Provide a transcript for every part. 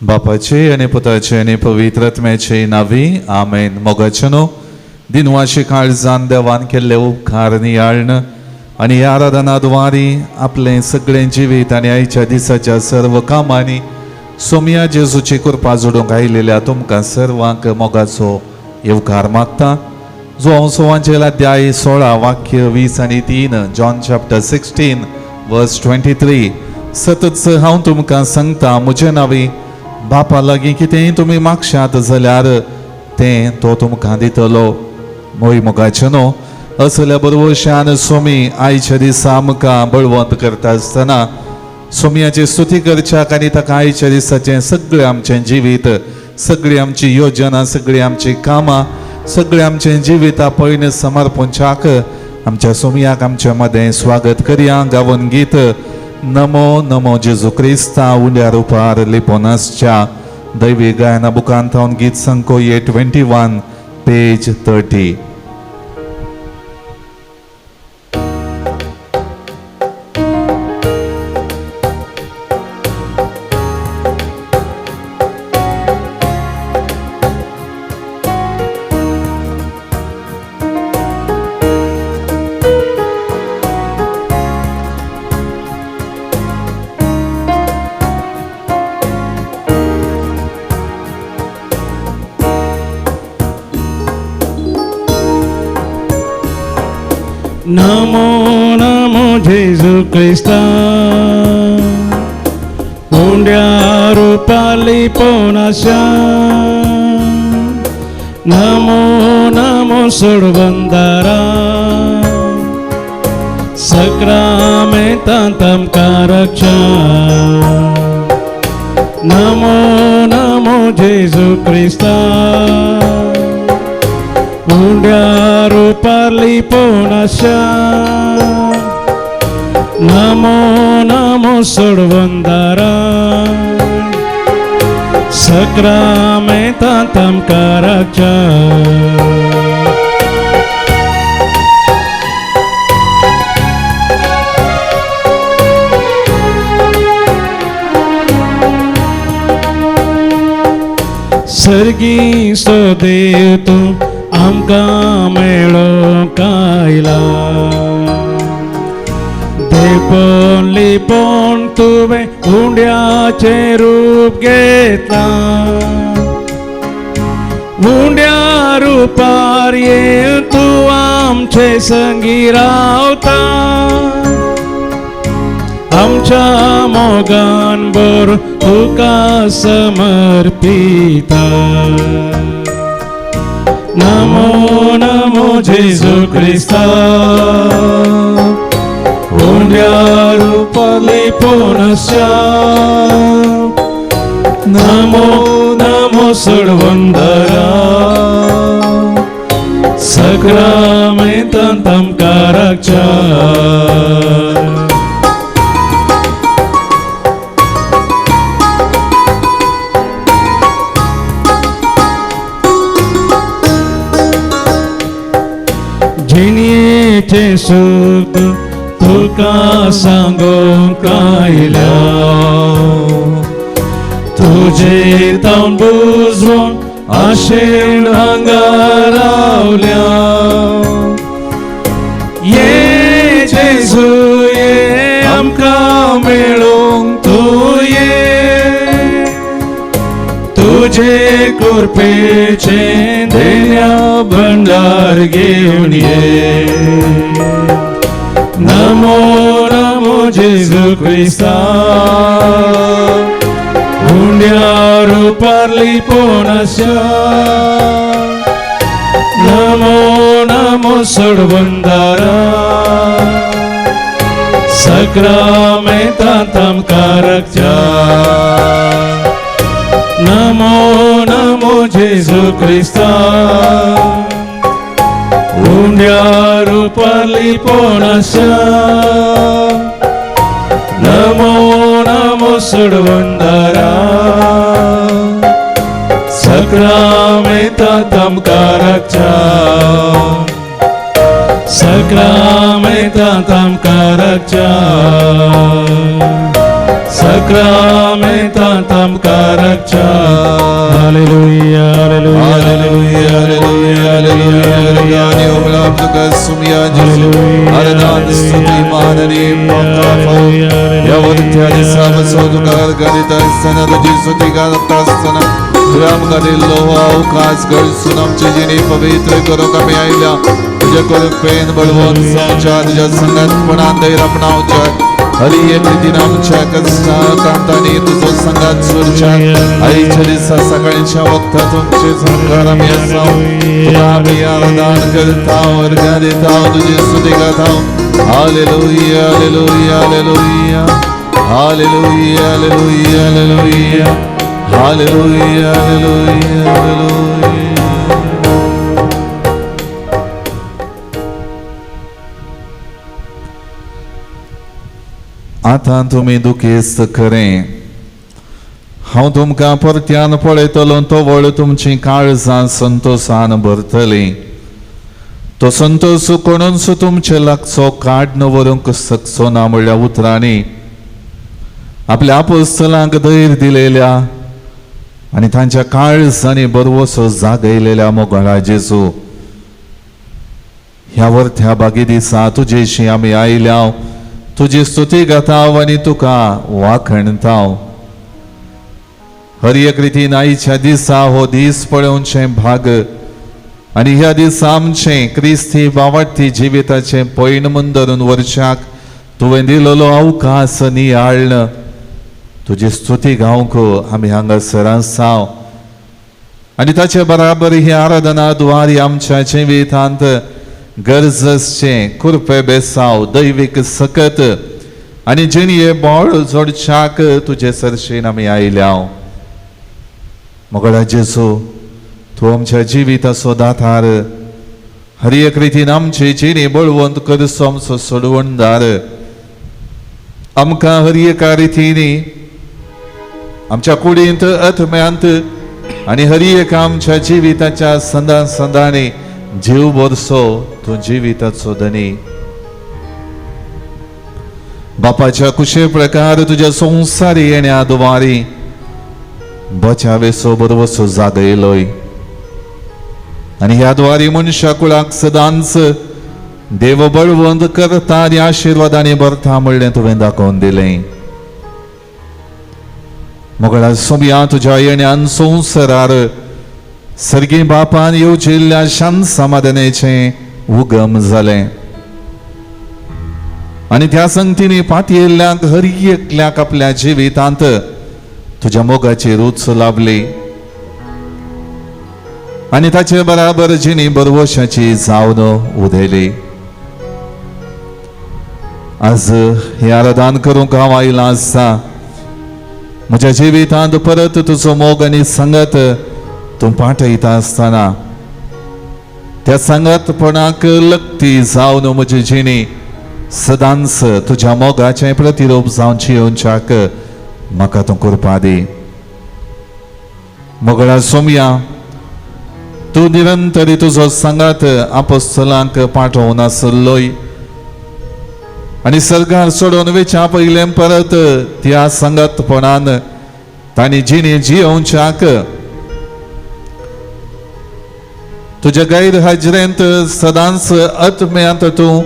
बापाचे आनी पुताचे आनी पवित्र आत्म्याचे नावी आमेन. मोगाचे न्हू दिनवाशी काळजान देवान केल्ले उपकार नियाळण आनी ह्या आराधना द्वारी आपलें सगळें जिवीत आनी आयच्या दिसाच्या सर्व कामांनी सोमया जेजूची कृपा जोडूंक आयिल्ल्या तुमकां सर्वांक मोगाचो येवकार मागता. जो हांव सुवांचेल अध्याय 16 वाक्य 20 आनी 3, John chapter 16 verse 23. सतत हांव तुमकां सांगता, म्हजे नांवी बापा लागीं कितेंय तुमी मागशात जाल्यार तें तो तुमकां दितलो. मोय मोगाचें न्हू, असल्या बरवशान सोमी आयच्या दिसा आमकां बळवंत करता आसतना सोमयाची स्तुती करच्याक आनी ताका आयच्या दिसाचें सगळें आमचें जिवीत, सगळी आमची योजना, सगळीं आमची कामां, सगळें आमचें जिवीत पयन समर्पणच्याक आमच्या सोमयाक आमच्या मदें स्वागत करया. गावन गीत नमो नमो जेजू क्रिस्ता उंड्या रुपार लिपोन आसच्या दैवी गायना बुकांत गीत संको 821, page 30. नमो नमो जेजू क्रिस्ता, उंड्या रुपार लिपोन आशा. नमो नमो सोडवंदारा, सक्रामेंतांत आमकां रक्षा. नमो नमो जेजू क्रिस्ता, उंड्या रुपार लिपोन आशा. नमो नमो सोडवंदारा, सक्रामेंतांत आमकां राखच्या. सर्गी सो देव तूं आमकां मेळोंक आयला. देवपण लिपोवन तुवें उंड्याचें रूप घेतलां. उंड्या रुपार येवन तूं आमचे संगी रावता. आमच्या मोगान भर तुका समर्पिता. नमो नमो जेजू क्रिस्ता, उंड्या रुपार लिपोन आसच्या. नमो नमो सोडवंदारा, सक्रामेंतांत आमकां राखच्या. जिणेचें सूख तुका सांगूंक आयल्या. तुजे तावन बुजवण आशेन हांगा रावल्या. ये जेजू ये, आमकां मेळूंक तूं ये. तुजे कृपेचें देण्या भंडार घेवन ये. नमो नमो जेजू क्रिस्ता, उंड्या रुपार लिपोन आसच्या. नमो नमो सोडवंदारा, सक्रामेंतांत आमकां राखच्या. नमो नमो जेजू क्रिस्ता, उंड्या रुपार लिपोन आसच्या. नमो नमो सोडवंदारा, सक्रामेंतांत आमकां राखच्या. सक्रामेंतांत आमकां राखच्या. साक्रामेंतांत आमकां राखच्या. Hallelujah, hallelujah, hallelujah, hallelujah, hallelujah. आणि उमला तुका सुमिया जेजू आराधना स्तुती मान आणि पाकाफा या वरत्या दिसा बसो तुका गायता आसतना तुजी स्तुती गाता आसतना तुवें आमकां दिल्लो हो अवकाश गळसून आमची जिणी पवित्र करूंक आमी आयल्या. तुज्या कृपेन बळवंत जावच्या, तुज्या संगातपणान धैर्य आपणावच्या, हरी एक रितीन आमच्या कष्टा कांतांनी तुजो संगात सोडच्या. आयच्या दिसा सकाळच्या वक्ता तुमचे संगात आमी आसा. तुका आमी आराधना करता, वर्गा दिता, तुजी स्तुती गाता. Hallelujah, hallelujah, hallelujah, hallelujah, hallelujah, hallelujah, hallelujah, hallelujah, hallelujah. आतां तुमी दुखेस्त खरें, हांव तुमकां परत्यान पळयतलो तवळ तुमची काळजां संतोशान भरतली. तो संतोश कोणूच तुमचे लागचो काडन व्हरूंक शकचो ना म्हणल्या उतरांनी आपल्या आपोस्तलांक धैर्य दिलेल्या आनी तांच्या काळजांनी बरवसो जागयलेल्या मोगाळा जेजू, ह्या वरत्या बागी दिसा तुजेशी आमी आयल्या, तुजी स्तुती गाताव आनी तुका वाखणताव. हर एक रितीन आयच्या दिसा हो दीस पळोवचें भाग आनी ह्या दिसा आमचें क्रिस्ती बावडती जिविताचें पयण म्हूण धरून वर्षाक तुवें दिलेलो अवकाश नियाळ्ळ तुजी स्तुती गावंक आमी हांगासर आसा. आनी ताचे बराबर ही आराधना द्वारी आमच्या जिवितांत गरज आसचें कृपे बेसाव दैवीक सकत आनी जिणये बळ जोडच्याक तुजे सरशेन आमी आयल्या. मोगळा जेजू, तूं आमच्या जिविताचो दातार, हर एक रितीन आमची जिणी बळवंत करचो आमचो सोडवणदार. आमकां हर एका रितीनी आमच्या कुडींत आत्म्यांत आनी हर एक आमच्या जिविताच्या संदा संदांनी जीव भरसो तूं जिविताचो धनी. बापाच्या कुशे प्रकार तुज्या संवसारी येण्या दुवारी बचावेसो बरवसो जागयलोय आनी ह्या द्वारी मनशा कुळाक सदांच देव बळवंत करता आनी आशिर्वादांनी भरता म्हणलें तुवें दाखोवन दिलें. मोगळा सोम्या, तुज्या येण्यान संवसारार सर्गी बापान येवजिल्ल्या शांत समाधानाचें उगम जालें आनी त्या संगतीनी पातयेल्ल्यांक हर एकल्याक आपल्या जिवितांत तुज्या मोगाची रूच लाभली आनी ताचे बराबर जिणी बरवशाची जावन उदयली. आज हें आराधन करूंक हांव आयलां आसा. म्हज्या जिवितांत परत तुजो मोग आनी संगत तूं पाठयता आसतना त्या सांगातपणाक लक्ती जावन म्हजी जिणी सदांच तुज्या मोगाचें प्रतिरूप जावन जियोवच्याक म्हाका तूं कृपा दी. मोगळा सोमया, तूं निरंतरी तुजो सांगात आपोस्तलांक पाठोवन आसलोय आनी सर्गार सोडून वेच्या पयलें परत त्या सांगातपणान तांणी जिणी जियोवच्याक तुज्या गैर हाजरेंत सदांच आत्म्यांत तूं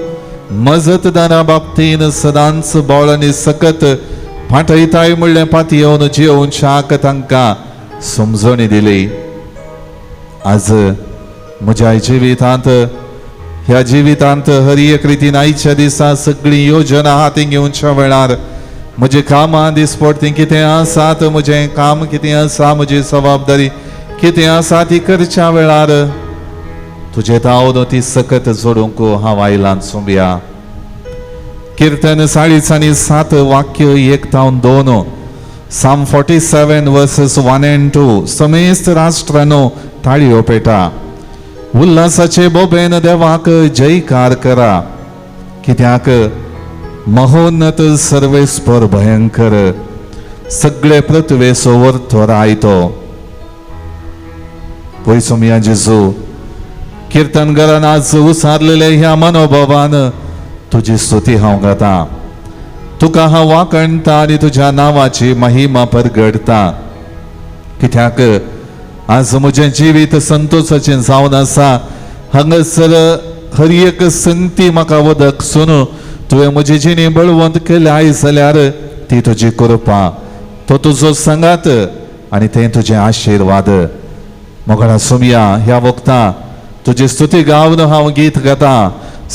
मजतदारा बाबतीन सदांच बळ आनी सकत पाठयताय म्हणलें पातयेवन जियोवच्याक तांकां समजणी दिली. आज म्हज्या जिवितांत ह्या जिवितांत हर एक रितीन आयच्या दिसा सगळी योजना हातीं घेवच्या वेळार म्हजें कामां दिसपडटी कितें आसात, म्हजें काम कितें आसा, म्हजी जबाबदारी कितें आसा ती करच्या वेळार तुजें तावद ती सकत जोडूंक हांव आयलां सोंब्या. कीर्तन 40 आनी 7 वाक्य 1 तावन 2, Psalm 47 verses 1 and 2. समेस्त राष्ट्रानो ताळयो पेटा, उल्हासाचे बोबेन देवाक जयकार करा, कित्याक महोन्नत सर्वेस्पर भयंकर सगळे पृथ्वेचो वरतो रायतो. पळय सोमया जेजू, कीर्तनकारान आज उसारलेले ह्या मनोभावान तुजी स्तुती हांव गाता. तुका हांव वाखणता आनी तुज्या नांवाची महिमा परगडटा. कित्याक आज म्हजें जिवीत संतोशाचें जावन आसा. हांगासर हर एक संगती म्हाका वदक सुन तुवें म्हजी जिणी बळवंत केल्या आयज जाल्यार ती तुजी कृपा, तो तुजो सांगात आनी तें तुजें आशिर्वाद. मोगळा सोमया ह्या वखता तुजी स्तुती गावन हांव गीत गाता.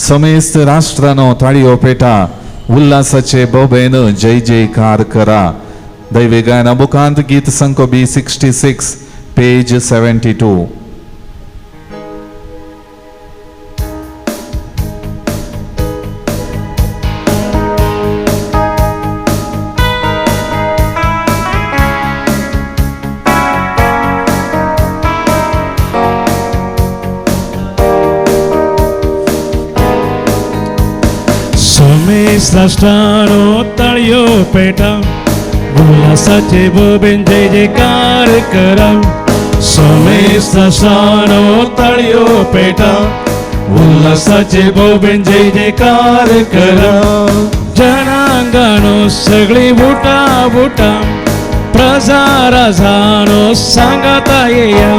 समेस्त राष्ट्रानो ताळयो पेटा, उल्हासाचे बोबेन जय जयकार करा. दैवी गायना बुकांत गीत संको बी 66 पेज 72. समेस्त राष्ट्रानो ताळयो पेटा, उल्हासाचे बोबेन जय जयकार करा. समेस्त राष्ट्रानो ताळयो पेटा, उल्हासाचे बोबेन जय जयकार करा. जनांगानो सगळी बुटा बुटा, प्रजा राजानो सांगाता येया.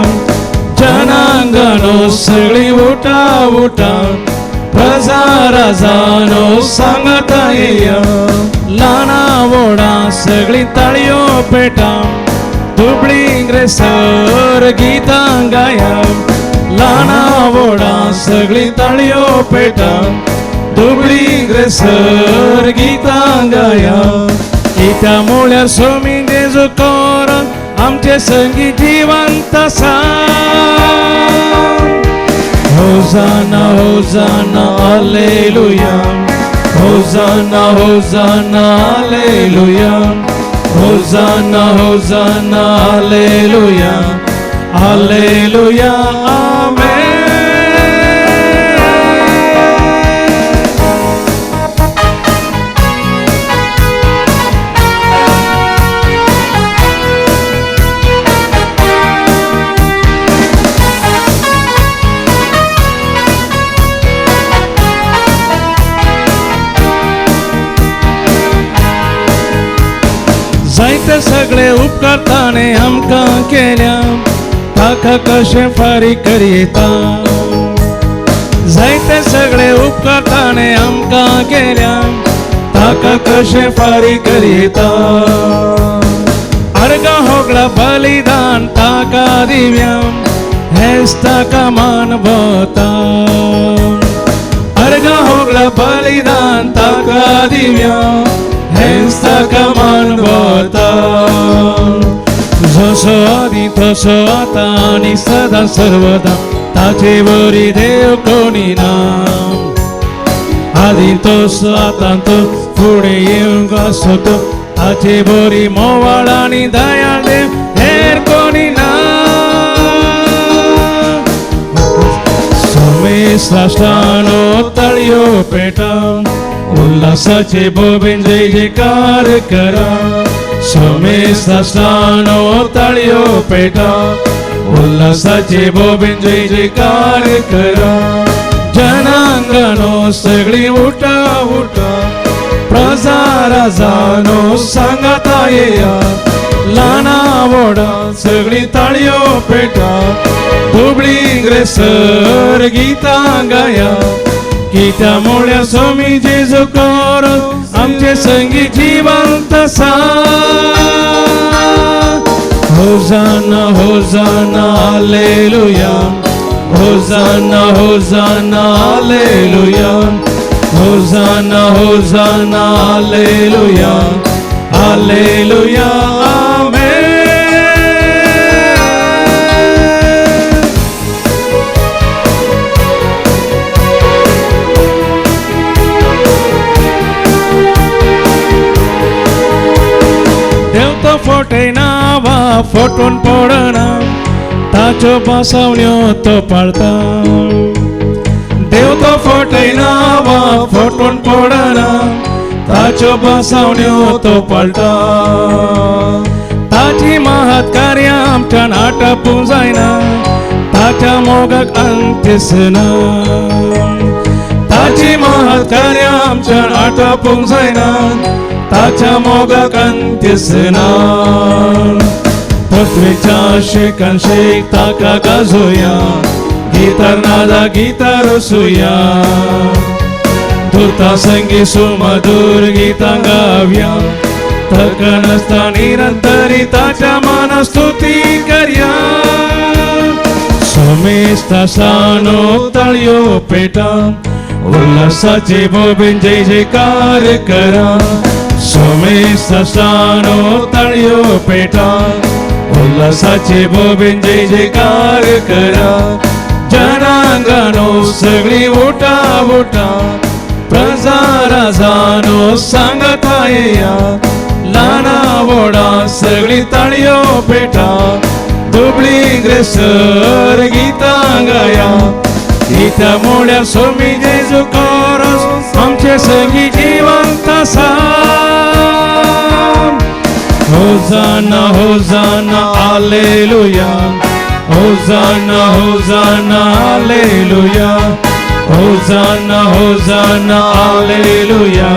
जनांगानो सगळी बुटा बुटा, प्रजा राजानो सांगता येया. ल्हाना व्हडा सगळी ताळयो पेटा, दुबळी ग्रेसर गितां गाया. ल्हाना व्हडा सगळी ताळयो पेटा, दुबळी ग्रेसर गितां गाया. कित्या म्हळ्यार स्वामी जेजू कोरान आमचे संगी जिवंत आसा. Hosanna, Hosanna, Alleluia. Hosanna, Hosanna, Alleluia. Hosanna, Hosanna, Alleluia. Alleluia, Amen. जायते सगळे उपकार ताणें आमकां केल्या, ताका कशें फारीक करयता. जायते सगळे उपकार ताणें आमकां केल्या, ताका कशें फारीक करयता. अर्गां होगळा बलिदान ताका दिव्या, हेच ताका मानवता. अर्गां होगळा बलिदान ताका दिव्या, हेच ताका मानवता. जसो आदी तसो आतां आनी सदां सर्वदा, ताचे वरी देव कोणी ना. आदी तसो आतां तो फुडें येवंक आसो तो, ताचे बरी मोवाळ आनी दयाळ देव हेर कोणी ना. समेस्त राष्ट्रानो ताळयो पेटा, उल्हासाचे बोबेन जय जयकार करा. समेस्त राष्ट्रानो ताळयो पेटा, उल्हासाचे बोबेन जय जयकार करा. जनांगानो सगळी उठा उठा, प्रजा राजानो सांगाता येया. ल्हाना व्हडा सगळी ताळयो पेटा, दुबळी ग्रेसर गितां गाया. कित्या म्हळ्यार स्वामी जेजू कोरान आमचे संगी जिवंत आसा. Hosanna, Hosanna, Alleluia. Hosanna, Hosanna, Alleluia. Hosanna, Hosanna, Alleluia. Alleluia, Amen. देव तो फटयना वा फटून पडना, ताच्यो बसवण्यो तो पाळता. देव तो फटयना वा फटून पडना, ताच्यो बसवण्यो तो पाळता. ताची महत् कार्यां आमच्यान आटापूंक जायना, ताच्या मोगाक अंत्यच ना. ताची महत् कार्यां आमच्यान आटापूंक जायना, ताच्या मोगाक अंत्यच ना. पृथ्वीच्या शेकान शेक ताका गाजोया, गितार नादा गितार रसुया. दुर्ता संगी सुमधुर गितां गावया, थकनासतना निरंतरी ताच्या मना स्तुती करया. सोमेस्तासानो ताळयो पेटा, उल्हासाचे बोबीन जय जयकार करा. सोमेस्तासानो ताळयो पेटा, उल्हासाचे बोबीन जय जयकार करा. जनांगानो सगळी उठा उठा, प्रजा राजानो सांगता येया. ल्हाना व्हडा सगळी ताळयो पेटा, दुबळी ग्रेसर गितां गाया. गीता मोड्या सोमी जेजू कोरस आमचे संगी जिवंत आसा. होजाना होजाना आलेलुया, होजाना होजाना आलेलुया, होजाना होजाना आलेलुया,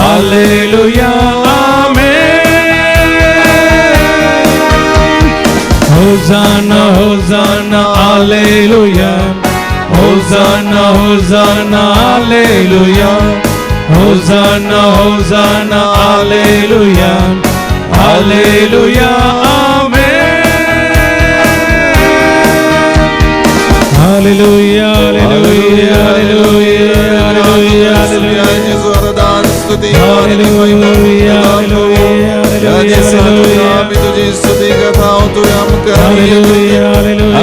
आलेलुया आमेन. होजाना होजाना आलेलुया, होजाना होजाना आलेलुया, होजाना होजाना आलेलुया, आलेलुया आमेन. Hallelujah hallelujah hallelujah hallelujah hallelujah. Hallelujah hallelujah hallelujah. आम्ही तुझी स्तुती करता, तू आमकां हालेलुया हालेलुया.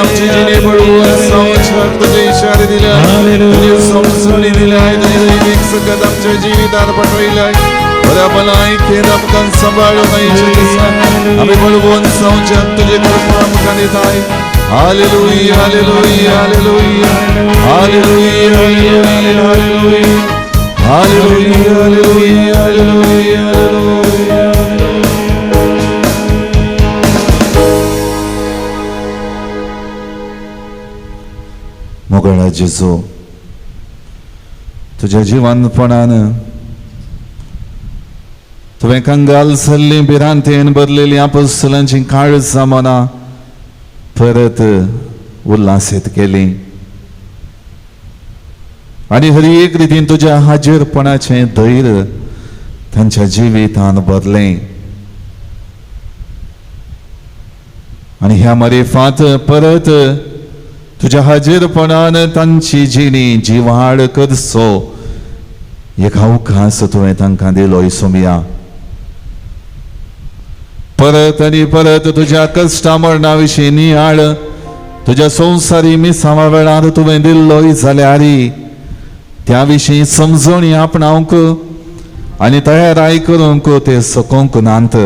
आमची जिणे बळवून संवसार तुझे इशारे दिले, तुझी समजणी दिल्या, तुझी दैवीक सकत आमच्या जिवितार पाठवलाय. बऱ्या भलायकेन आमकां सांबाळून आमी बळवून संवसार तुझे कृपा आमकां दिताय. Hallelujah hallelujah hallelujah hallelujah hallelujah hallelujah hallelujah hallelujah hallelujah. मोगळा जेजू, तुझ्या जिवंतपणान तुवें कंगाल जाल्ली भिरांतेन भरलेली आपोस्तलांची काळजां मनां परत उल्हासीत केली आनी हर एक रितीन तुज्या हाजीरपणाचें धैर्य तांच्या जिवितान भरलें. आनी ह्या मरिफात परत तुज्या हाजीरपणान तांची जिणी जिवाळ करचो एक अवकाश तुवें तांकां दिलो. सोमया, परत आनी परत तुज्या कश्टा मरणा विशीं नियाळ तुज्या संवसारी मिसावा वेळार तुवें दिल्लो जाल्यार त्या विशीं समजणी आपणावंक आनी तयाराय करूंक ते सकोंक नात.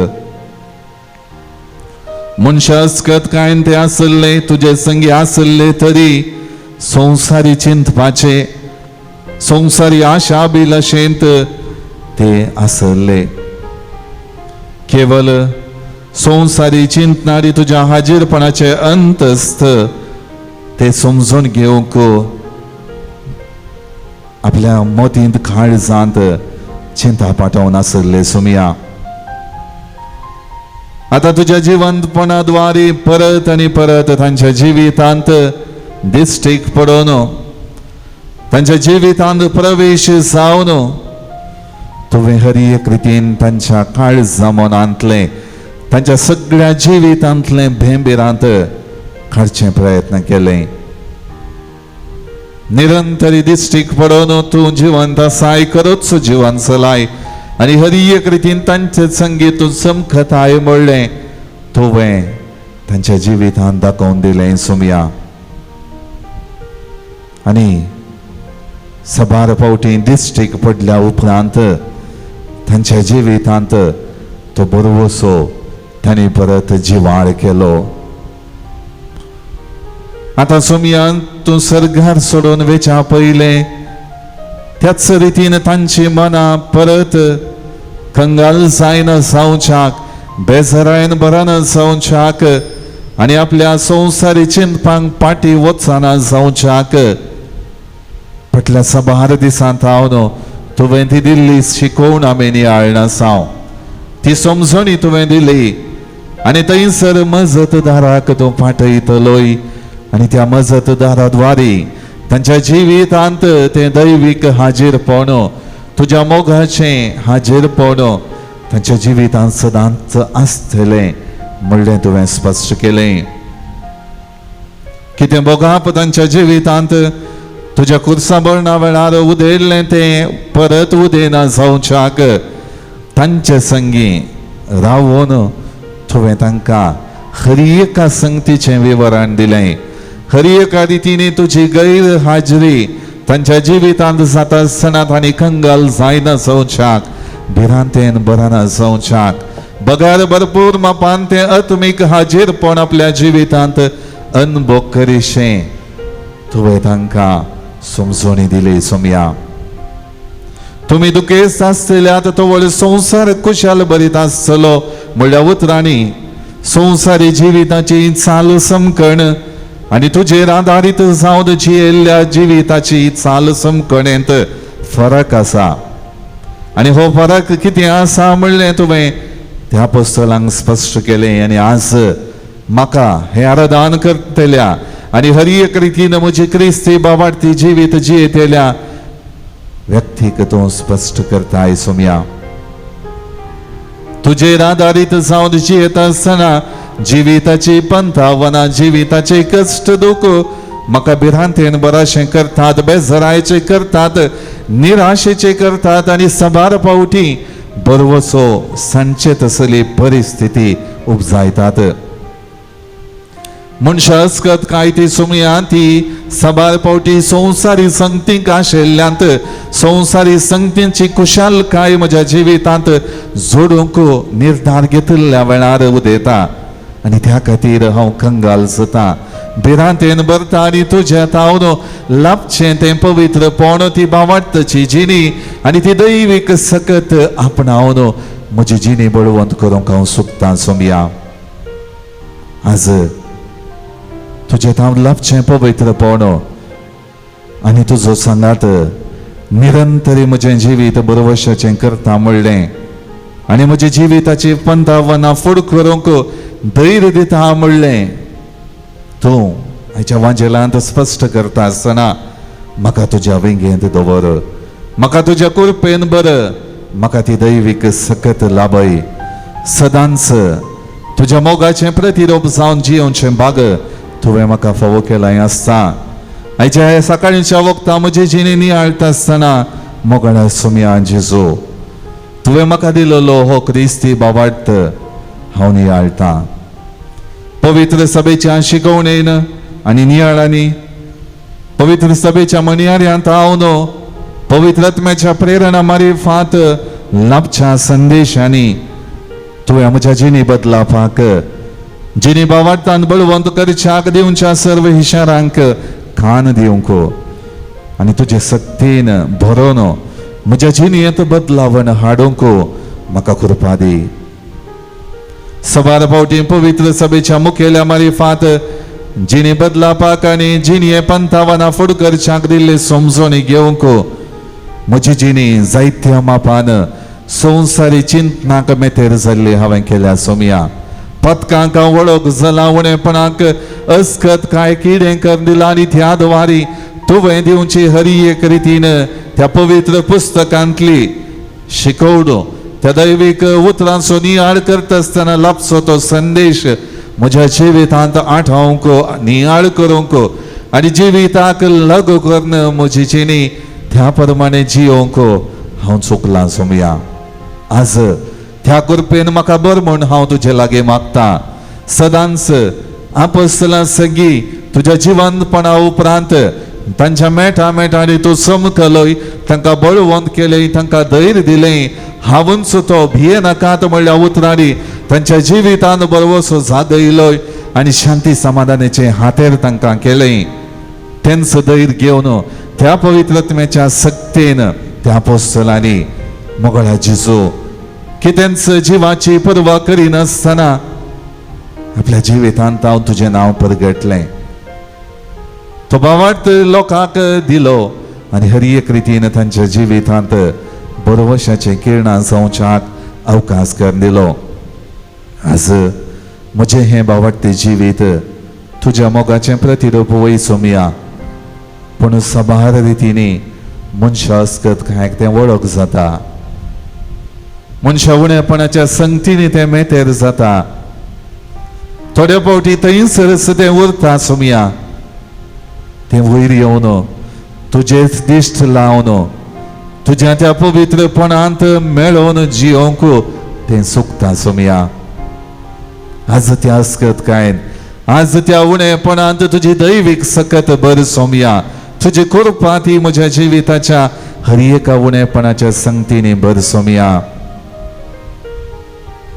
मनशास्कत कांय ते आसले तुजे संगी आसले तरी संवसारी चिंतपाचे संवसारी आशा बिलशेंत ते आसले. केवल संवसारी चिंतनारी तुज्या हाजीरपणाचे अंतस्थ ते समजून घेवंक आपल्या मतींत काळजांत चिंता पाठोवन आसले. सुमया, आतां तुज्या जिवंतपणाद्वारे परत आनी परत तांच्या जिवितांत दिश्टीक पडोवन तांच्या जिवितांत प्रवेश जावन तुवें हर एक रितीन तांच्या काळजा मनांतलें तांच्या सगळ्या जिवितांतलें भेंबिरांत काडचें प्रयत्न केलें. निरंतरी दिश्टीक पडोवन तूं जिवंत आसाय, खरोच जिवन चलाय आनी हर एक रितीन तांचे संगीत तूं चमकताय म्हणलें तुवें तांच्या जिवितांत दाखोवन दिलें. सुमया, आनी सबार फावटी दिश्टीक पडल्या उपरांत तांच्या जिवितांत तो बरोसो तांणी परत जिवाळ केलो. आतां सोमयान तूं सर्गार सोडून वेच्या पयलें त्याच रितीन तांची मनां परत कंगाल जायना जावच्याक, बेजारायन बरान जावच्याक आनी आपल्या संवसारी चिंतपांक पाटी वचना जावच्याक फाटल्या साबार दिसांत हांव तुवें ती दिल्ली शिकोवण आमी नियाळना साव, ती समजणी तुवें दिली आनी थंयसर मजतदाराक तूं पाठयतलोय आनी त्या मजतदाराद्वारे तांच्या जिवितांत तें दैवीक हाजीरपण, तुज्या मोगाचें हाजीरपण तांच्या जिवितांत सदांच आसतलें म्हणलें तुवें स्पश्ट केलें. कितें मोगाप तांच्या जिवितांत तुज्या कुर्सा बरणा वेळार उदयल्लें तें परत उदयना जावच्याक तांचे संगी रावून तुवें तांकां हर एका संगतीचें विवरण दिलें. हर एका रितीने तुजी गैर हाजरी तांच्या जिवितांत जाता आसतना तांणी कंगाल जायना जावच्याक, भिरांतेन बरना जावच्याक, बगार भरपूर मापान तें आत्मीक हाजीरपण आपल्या जिवितांत अनुभव करिशें तुवें तांकां समजणी दिली. सोमया, तुमी दुखेस्त आसतल्यात तवळ संवसार कुशाल बरीत आसतलो म्हणल्या उतरांनी संवसारी जिविताची चाल समकण आनी तुजेर आदारीत जावन जियेल्ल्या जिविताची चाल समकणेंत फरक आसा आनी हो फरक कितें आसा म्हणलें तुवें त्या पुस्तकांक स्पश्ट केलें. आनी आज म्हाका हें आराधन करतल्या आनी हर एक रितीन म्हजी क्रिस्ती बाबाडती जिवीत जियेतल्या व्यक्तीक तूं स्पश्ट करताय. सोमया, तुजेर आदारीत जावन जियेत आसतना जिविताची पंथावना, जिविताचे कश्ट दुख म्हाका भिरांतेन बराशें करतात, बेजरायचे करतात, निराशेचे करतात आनी साबार फावटी बरवसो सांचे तसली परिस्थिती उपजायतात. मनशां अस्कत काय ती सुमया ती साबार फावटी संवसारी संगतींक आशिल्ल्यांत संवसारी संगतींची कुशालकाय म्हज्या जिवितांत जोडूंक निर्धार घेतिल्ल्या वेळार उदयता आनी त्या खातीर हांव कंगाल जाता, भिरांतेन भरता आनी तुज्या तावन लाभचें तें पवित्रपण, ती बावाडतची जिणी आनी ती दैवीक सकत आपणावन म्हजी जिणी बळवंत करूंक हांव सुकता. सोमया, आज तुजें तावन लाभचें पवित्रपण आनी तुजो सांगात निरंतरी म्हजें जिवीत बरवशाचें करता म्हणलें आनी म्हज्या जिविताची पंथावनां फुड करूंक धैर्य दिता म्हणलें तूं आयच्या वांजेलांत स्पश्ट करता आसतना म्हाका तुज्या वेंगेंत दवर, म्हाका तुज्या कुरपेन बर, म्हाका ती दैवीक सकत लाभय. सदांच तुज्या मोगाचें प्रतिरोप जावन जियोवचें भाग तुवें म्हाका फावो केलां आसता. आयच्या ह्या सकाळींच्या वखदां म्हजी जिणी नियाळटा आसतना मोगाळा सुमया जेजू, तुवें म्हाका दिलेलो हो क्रिस्ती बाबार्थ हांव नियाळटां. पवित्र सभेच्या शिकवणेन आनी नियाळांनी, पवित्र सभेच्या म्हणयाऱ्यांत हांव पवित्र आत्म्याच्या प्रेरणा मारिफात लाभच्या संदेशांनी तुवें म्हज्या जिणी बदलापाक, जिणी बावार्थान बळवंत करच्याक दिवच्या सर्व इशारांक कान दिवंक आनी तुजे सक्तीन भरोन म्हज्या जिणेंत बदलावण हाडूंक म्हाका कृपा दी. सबार फावटी पवित्र सभेच्या मुखेल्या मारिफात जिणी बदलापाक आनी जिणये पंथावना फुड करच्याक दिल्ली समजणी घेवंक म्हजी जिणी जायत्या मापान संवसारी चिंतनाक मेतेर जाल्ली हांवें केल्या. सोमया, पदकांक वळख जाला, उणेपणाक अस्कत काय किडें कर दिला आनी त्या द्वारी तुवें दिवची हरी एक रितीन त्या पवित्र पुस्तकांतली शिकवण, त्या दैवीक उतरांचो नियाळ करता आसतना लाभचो तो संदेश म्हज्या जिवितांत आठोवंक, नियाळ करूंक आनी जिविताक लागू करून म्हजी जिणी त्या प्रमाणे जियोवंक हांव चुकलां. सोमया, आज त्या कृपेन म्हाका बर म्हूण हांव तुजे लागीं मागता. सदांच आपसलां सगळीं तुज्या जिवंतपणा उपरांत तांच्या मेटा मेटांनी तूं समकलय, तांकां बळवंत केलें, तांकां धैर्य दिलें. हांवूच तो, भिये नाकात म्हणल्या उतरांनी तांच्या जिवितान बरवसो जागयलोय आनी शांती समाधानाचें हातेर तांकां केलें. तेंच धैर्य घेवन त्या पवित्रत्म्याच्या सक्तेन त्या पोस्तलांनी मोगळा जिजू कितेंच जिवाची पर्वा करिनासतना आपल्या जिवितांत हांव तुजें नांव परगटलें, तो भावार्थ लोकांक दिलो आनी हर एक रितीन तांच्या जिवितांत बरवशाचें किरणां जावच्याक अवकाश करून दिलो. आज म्हजें हें बावडटें जिवीत तुज्या मोगाचें प्रतिरूप वय सोमया, पूण साबार रितींनी मनशा अस्कत कांय तें वळख जाता, मनशा उणेपणाच्या संगतींनी तें मेतेर जाता, थोड्या फावटी थंयसरच तें उरता सोमया. तें वयर येवन तुजेच दिश्ट लावन तुज्या त्या पवित्रपणांत मेळोवन जियोंक तें सुकता सोमया. आज त्या अस्कत कांय आज त्या उणेपणांत तुजी दैवीक सकत बर सोमया, तुजी कृपा ती म्हज्या जिविताच्या हर एका उणेपणाच्या संगतींनी बर सोमया.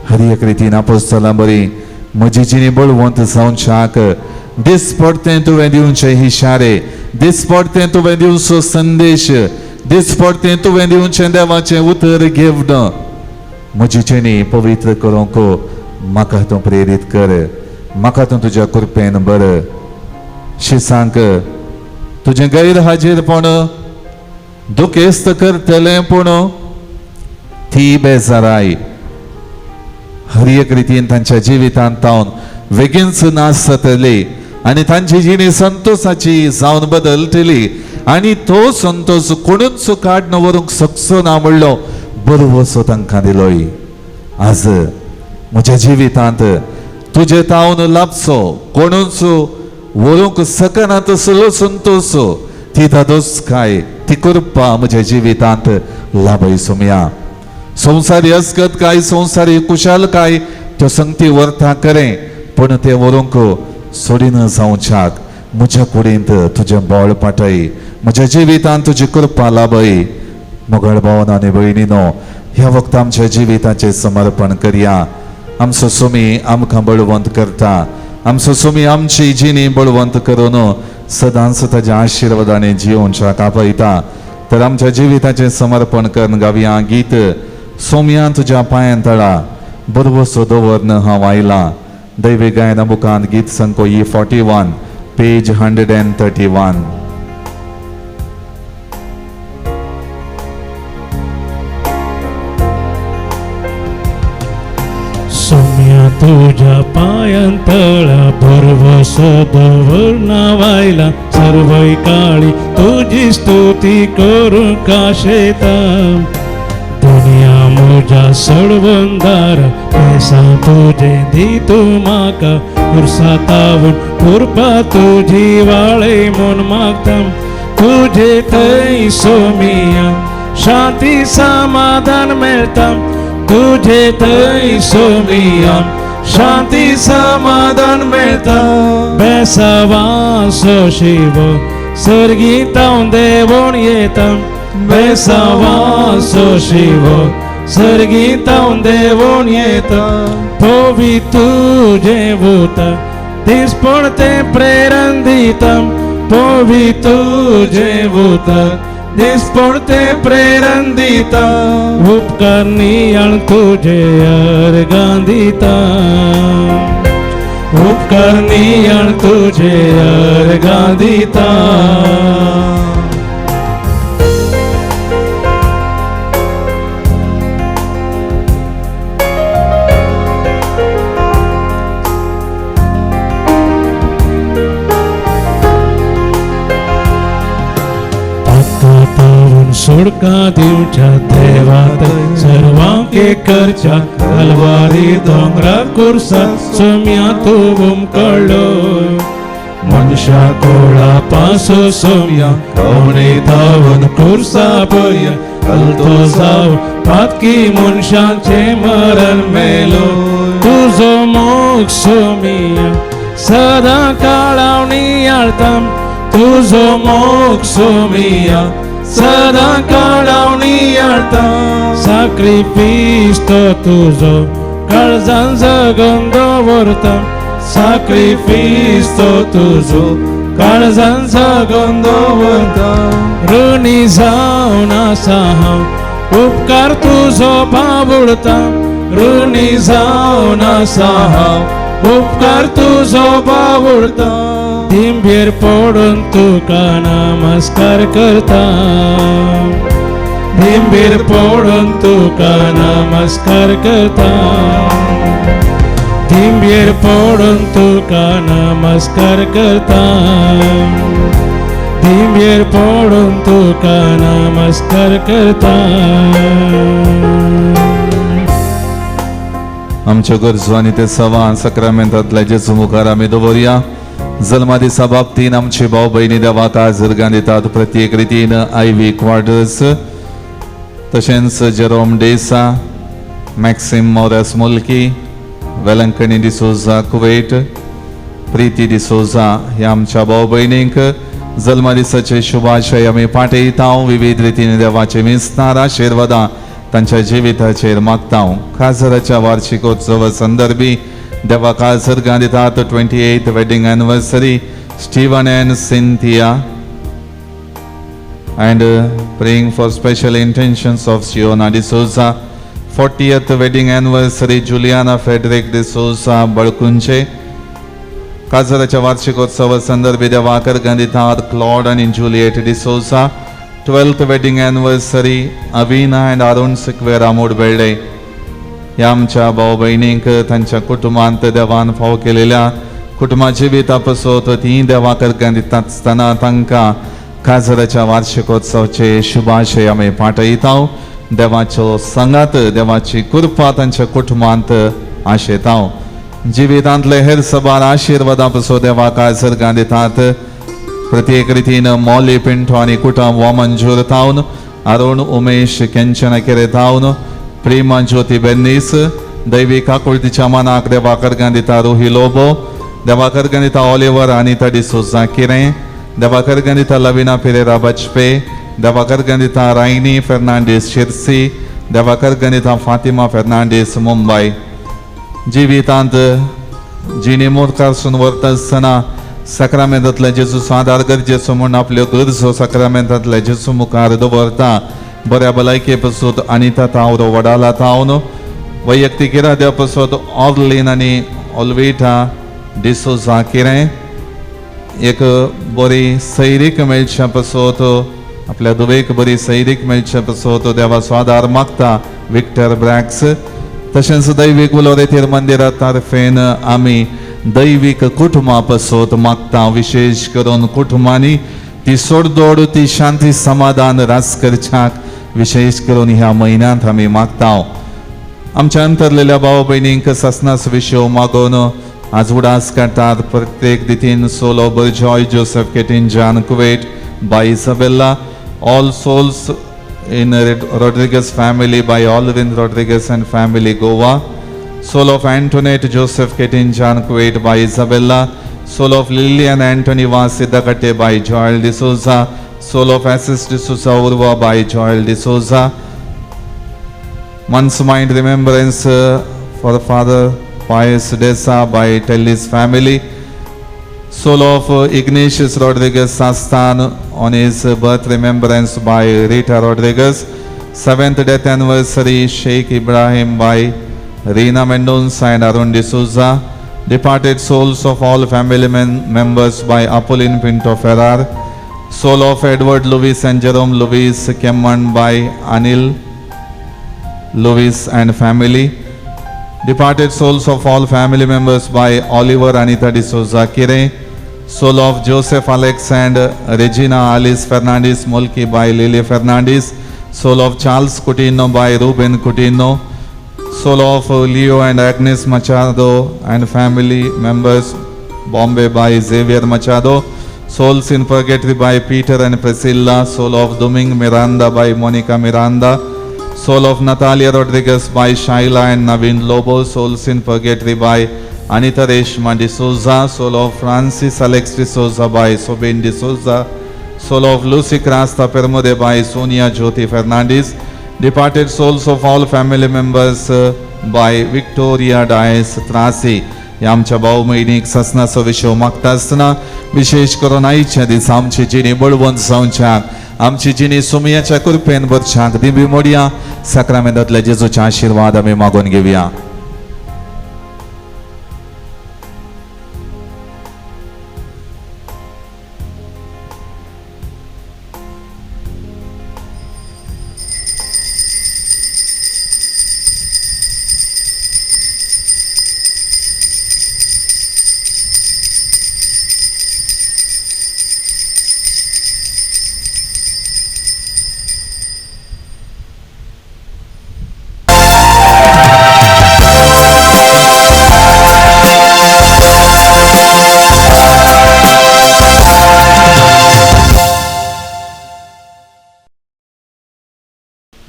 हर एक रितीन आपोस्तलां बरी म्हजी जिणी बळवंत जावच्याक दिसपडतें तुवें दिवचें इशारे, दिसपडतें तुवें दिवचो संदेश, दिसपडतें तुवें दिवचें देवाचें उतर घेवन म्हजी जिणी पवित्र करूंक म्हाका तूं प्रेरीत कर, म्हाका तूं तुज्या कृपेन बर. शिसांक तुजें गैरहाजीरपण दुखेस्त करतलें, पूण ती बेजाराय हर एक रितीन तांच्या जिवितांत तावन वेगींच नाश जातली आनी तांची जिणी संतोषाची जावन बदलतली आनी तो संतोष कोणूच काडून व्हरूंक शकचो ना म्हणलो बरोसो तांकां दिलोय. आज म्हज्या जिवितांत तुजे तावन लाभचो कोणूच व्हरूंक शकना तसलो संतोष, ती धादोसकाय, ती कृपा म्हज्या जिवितांत लाभय सोमया. संवसारी अस्कत काय, संवसारी कुशालकाय त्यो संगती व्हरता करें, पूण ते व्हरूंक सोडिना जावच्याक म्हज्या कुडींत तुजें बळ पाटय, म्हज्या जिवितांत तुजी कृपा लाभय. मोगाळ भावन आनी भयणीनो, ह्या वखत आमच्या जिविताचें समर्पण करया. आमचो सुमी आमकां बळवंत करता, आमचो सुमी आमची जिणी बळवंत करून सदांच ताज्या आशिर्वादाने जियोवच्याक आपयता. तर आमच्या जिविताचें समर्पण करून गावया गीत सोमया तुज्या पांयां तळा बरवसो दवरन हांव आयलां. दैवी गायना बुकांत गीत संको E41 page 131. सोम्या तुझ्या पांयां तळा भरवसो दवरना वायला, सर्वय काळी तुजी स्तुती करूंक आशेता. दुनिया म्हज्या सळवंदार पेसां तुजें दी तूं म्हाका, पुरसातावून कृपा तुजी वाळय म्हूण मागता. तुजे थंय सोमिया शांती समाधान मेळटा, तुझे थंय सोमिया शांती समाधान मेळटा. बेसावासो शिव सर्गीतावन देवोन येता, बेसावासो शिव सर्गीतावन देवोन येता. पवी तुजें वता दिसपडतें प्रेरण दिता, पवी तुजें वता दिसपडतें प्रेरण दिता. उपकार नियाळ तुजे अर्गां दिता, उपकार नियाळ तुजे अर्गां दिता. सोडका दिवच्या देवात सर्वांक एक करच्या, कलवारी दोंगरा कुर्सा सोम्या तूं उमकळ्ळो. मनशा कोळा पासो सोम्या कवणे धावन कुर्सा पया कलतो जाव पातकी मनशांचे मरण मेलो. तुजो मोग सोमिया सदां काळाव नियाळता, तुजो मोग सोमिया सदां काळाव नियाळता. साक्रिफीस तो तुजो काळजान जगून दवरता, साक्रिफीस तो तुजो काळजान जगून दवरता. ऋणी जावन आसा हांव उपकार तुजो बाबुळता, ऋणी जावन आसा हांव उपकार तुजो बाबुळता. दिंबेर पडून तुका नमस्कार करता, दिंबेर पडून तुका नमस्कार करता, दिंबेर पडून तुका नमस्कार करता, दिंबेर पडून तुका नमस्कार करता. आमच्यो गरजो आनी ते सवान सक्रामेंतांतल्या जेजू मुखार आमी दवरया. जल्मा दिसा बाबतीन आमचे भाव भयणी देवाक आजर्गां दितात. प्रत्येक रितीन आयवी क्वार्टर्स, तशेंच जेरोम डेसा, मॅक्सिम मोरस मुल्की, वेलंकणी डिसोजा कुवेट, प्रिती डिसोजा ह्या आमच्या भाव भयणींक जल्मा दिसाचे शुभाशय आमी पाठयता. विविध रितीन देवाचे विस्तार आशिर्वादां तांच्या जिविताचेर मागता. काजराच्या वार्षिकोत्सव संदर्भी देवा काजर दितात. 28th wedding anniversary Steven and Cynthia and praying for special intentions of Siona D'Souza. 40th wedding anniversary Juliana Frederick D'Souza Balkunche. काजराच्या वार्षिकोत्सव संदर्भी देवा दितात क्लॉड आनी Juliet D'Souza. 12th wedding anniversary Avina and Arun Sequeira Mudbelde. ह्या आमच्या भाव भयणींक तांच्या कुटुंबांत देवान फाव केलेल्या कुटुंबा जिविता पसत ती देवाक दिता आसतना तांकां काजराच्या वार्षिकोत्सवाचे शुभाशय आमी पाठयता. देवाचो सांगात, देवाची कृपा तांच्या कुटुंबांत आशेता. जिवितांतले हेर सबार आशिर्वादां पसो देवाक आजर्गां दितात. प्रत्येक रितीन मॉली पिंटो आनी कुटुंब वामनजूर थावन, अरुण उमेश केंचना केरे थावन, प्रेमा ज्योती बेन्नीस, दैवी काकुळतीच्या मनाक देवाक दिता रोही लोबो, देवाक दिता ऑलिवर अनिता डिसोजा किरें, देवाक दिता लविना पिरेरा बचपे, देवाक दिता रायनी फेर्नांडीस शिरसी, देवाक दिता फातिमा फेर्नांडीस मुंबय. जिवितांत जिणे मुखारसून व्हरता आसतना सक्रामेंतांतल्या जेजूचो आदार गरजेचो म्हूण आपल्यो गरजो सक्रामेंतांतल्या जेजू मुखार दवरता. बऱ्या भलायके पसून अनिता तावरो वडाला थावन, वैयक्तीक इराद्या पसून ऑर्लिन आनी ऑलवेटा डिसोजा किरें, एक बरी सैरीक मेळच्या पसत आपल्या धुवेक बरी सैरीक मेळच्या पसत देवाचो आदार मागता विक्टर ब्रॅक्स. तशेंच दैवीक उलोरेतीर मंदिरा तर्फेन आमी दैवीक कुटुंबा पसत मागता. विशेष करून कुटुंबांनी ती सोडदोड, ती शांती समाधान रास करच्याक विशेष करून ह्या म्हयन्यांत आमी मागता. आमच्या अंतरलेल्या भाव भयणींक ससनास विशय मागून आज उडास काडटात. प्रत्येक दितीन solo Berjoy Joseph Ketin John Kuwait by Isabella, all souls in Rodrigues family by Alvin Rodrigues and family Goa, soul of Antoinette Joseph Ketin John Kuwait by Isabella, soul of Lillian Anthony Vaz Siddhakatte by Joel D'Souza, soul of Assis D'Souza Urva by Joel D'Souza. Month's mind remembrance for Father Pius Desa by Tellis family. Soul of Ignatius Rodriguez Sastan on his birth remembrance by Rita Rodriguez. 7th death anniversary Sheikh Ibrahim by Reena Mendonça and Arun D'Souza. Departed souls of all family members by Apolline Pinto Ferrar. Soul of Edward Lewis and Jerome Lewis Kemman by Anil Lewis and family. Departed souls of all family members by Oliver Anita D'Souza Kire. Soul of Joseph Alex and Regina Alice Fernandez Mulki by Lily Fernandez. Soul of Charles Coutinho by Ruben Coutinho. Soul of Leo and Agnes Machado and family members Bombay by Xavier Machado. Souls in Purgatory by Peter and Priscilla. Soul of Doming Miranda by Monica Miranda. Soul of Natalia Rodriguez by Shaila and Naveen Lobo. Souls in Purgatory by Anita Reshma D'Souza. Soul of Francis Alex D'Souza by Sobin D'Souza. Soul of Lucy Krasta Permode by Sonia Jyoti Fernandez. Departed souls of all family members by Victoria Dias Trasi. ह्या आमच्या भाव भयणीक ससनाचो विशय मागता आसतना विशेष करून आयच्या दिसा आमची जिणी बळवंत जावच्याक, आमची जिणी सुमयाच्या कृपेन भरच्याक दिबी मोडया साक्रामेंतांतल्या जेजूचे आशिर्वाद आमी मागून घेवया.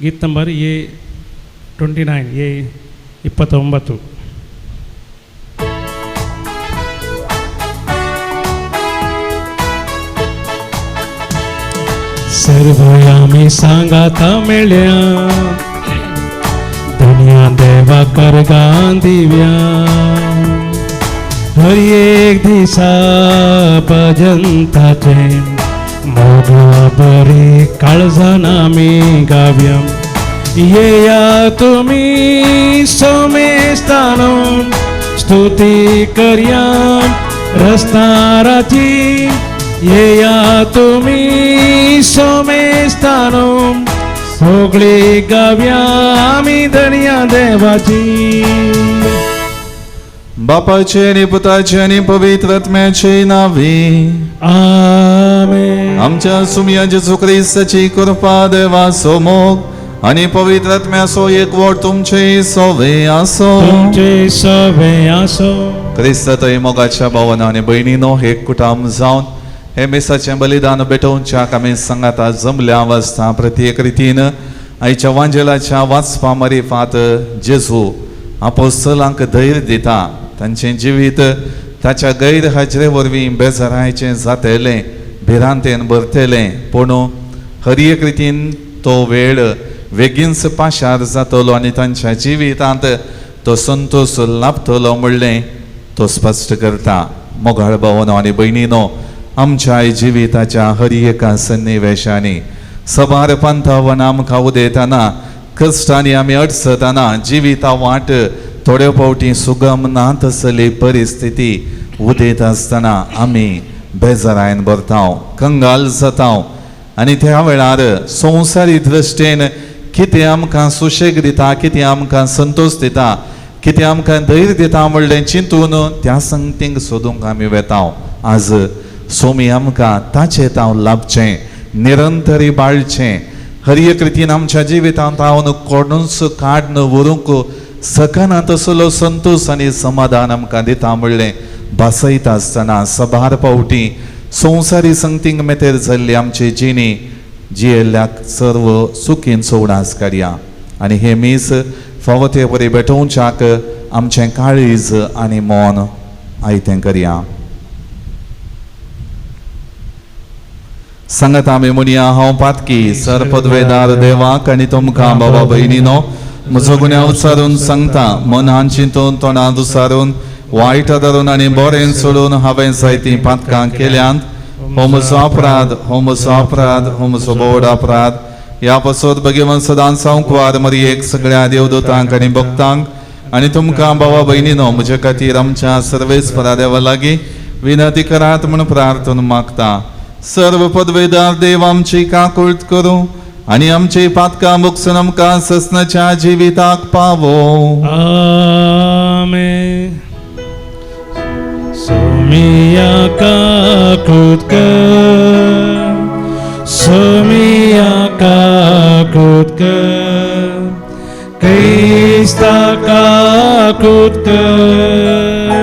ಗೀತ್ ನಂಬರ್ ಎ 29, ಎ 29. सर्वयामी सांगाता मेळ्या दुनिया देवा करगान दिव्या हर एक दिसा भजनताचे मोगा बरी काळजान आमी गाव्या येया तुमी सोमेस्तानो स्तुती करया रस्ताराची येया तुमी सोमेस्तानो सगळी गाव्या आमी धनया देवाची. बापाचे आनी पुताचे आनी पवित्र आत्म्याचे नावे आमेन. आमच्या सुमया जेजू क्रिस्ताची कृपा देवाचो मोग आनी पवित्र आत्म्याचो एकवट तुमचे सवे आसो. तुमचे सवे आसो. क्रिस्तातय मोगाच्या भावना आनी भयणीनो, हे कुटाम जावन हे मिसाचें बलिदान भेटोवच्याक आमी सांगाता जमल्या वाजता प्रत्येक रितीन आयच्या वांजेलाच्या वाचपा मरिफात जेजू आपोस्तलांक धैर्य दिता. तांचें जिवीत ताच्या गैर हाजरे वरवीं बेजारायचें जातलें, भिरांतेन भरतलें, पूण हर एक रितीन तो वेळ वेगींच पाशार जातलो आनी तांच्या जिवितांत तो संतोश लाभतलो म्हणलें तो स्पश्ट करता. मोगाळ भावनो आनी भयणीनो, आमच्या जिविताच्या हर एका सन्निवेशांनी सबार पंथावन आमकां उदयतना कश्टांनी आमी अडचतना जिविता वाट थोड्यो फावटी सुगम ना तसली परिस्थिती उदयता आसतना आमी बेजारायन भरता, कंगाल जाता आनी त्या वेळार संवसारी दृश्टेन कितें आमकां सुशेग दिता, कितें आमकां संतोश दिता, कितें आमकां धैर्य दिता म्हणलें चिंतून त्या संगतींक सोदूंक आमी वेता. आज सोमी आमकां ताचें तांव लाभचें, निरंतरी बाळचें, हर एक रितीन आमच्या जिवितांत हांव कोणूच काडन व्हरूंक सकना तसलो संतोश आनी समाधान आमकां दिता म्हणलें भासयता आसतना सबार फावटी संवसारी संगतींक मेतेर जाल्ली आमची जिणी जियेल्ल्याक सर्व सुखीन सोवडास करया आनी हे मीस फावो ते वरी भेटोवच्याक आमचें काळीज आनी मन आयतें करया. सांगता आमी म्हणया, हांव पातकी सर पदवेदार देवाक आनी तुमकां बाबा भयणीनो म्हजो गुन्यांव उचारून सांगता, मनान चिंतून तोंडान दुसारून वायट धरून आनी बरें सोडून हांवें जायतीं पातकां केल्यांत. हो म्हजो अपराध, हो म्हजो अपराध, हो म्हजो बोड अपराध. ह्या पासत भगवान सदांच सांकवार मरियेक सगळ्या देवदूतांक आनी भक्तांक आनी तुमकां बाबा भयणीनो म्हजे खातीर आमच्या सर्वेस्परा देवा लागीं विनंती करात म्हूण प्रार्थना मागता. सर्व पदवेदार देव आमची काकुळट करूं आनी आमची पातकां मुक्सून आमकां ससनाच्या जिविताक पावो. आमेन. सोमिया काकुळट कर, सोमिया काकुळट कर, क्रिस्ता काकुळट कर,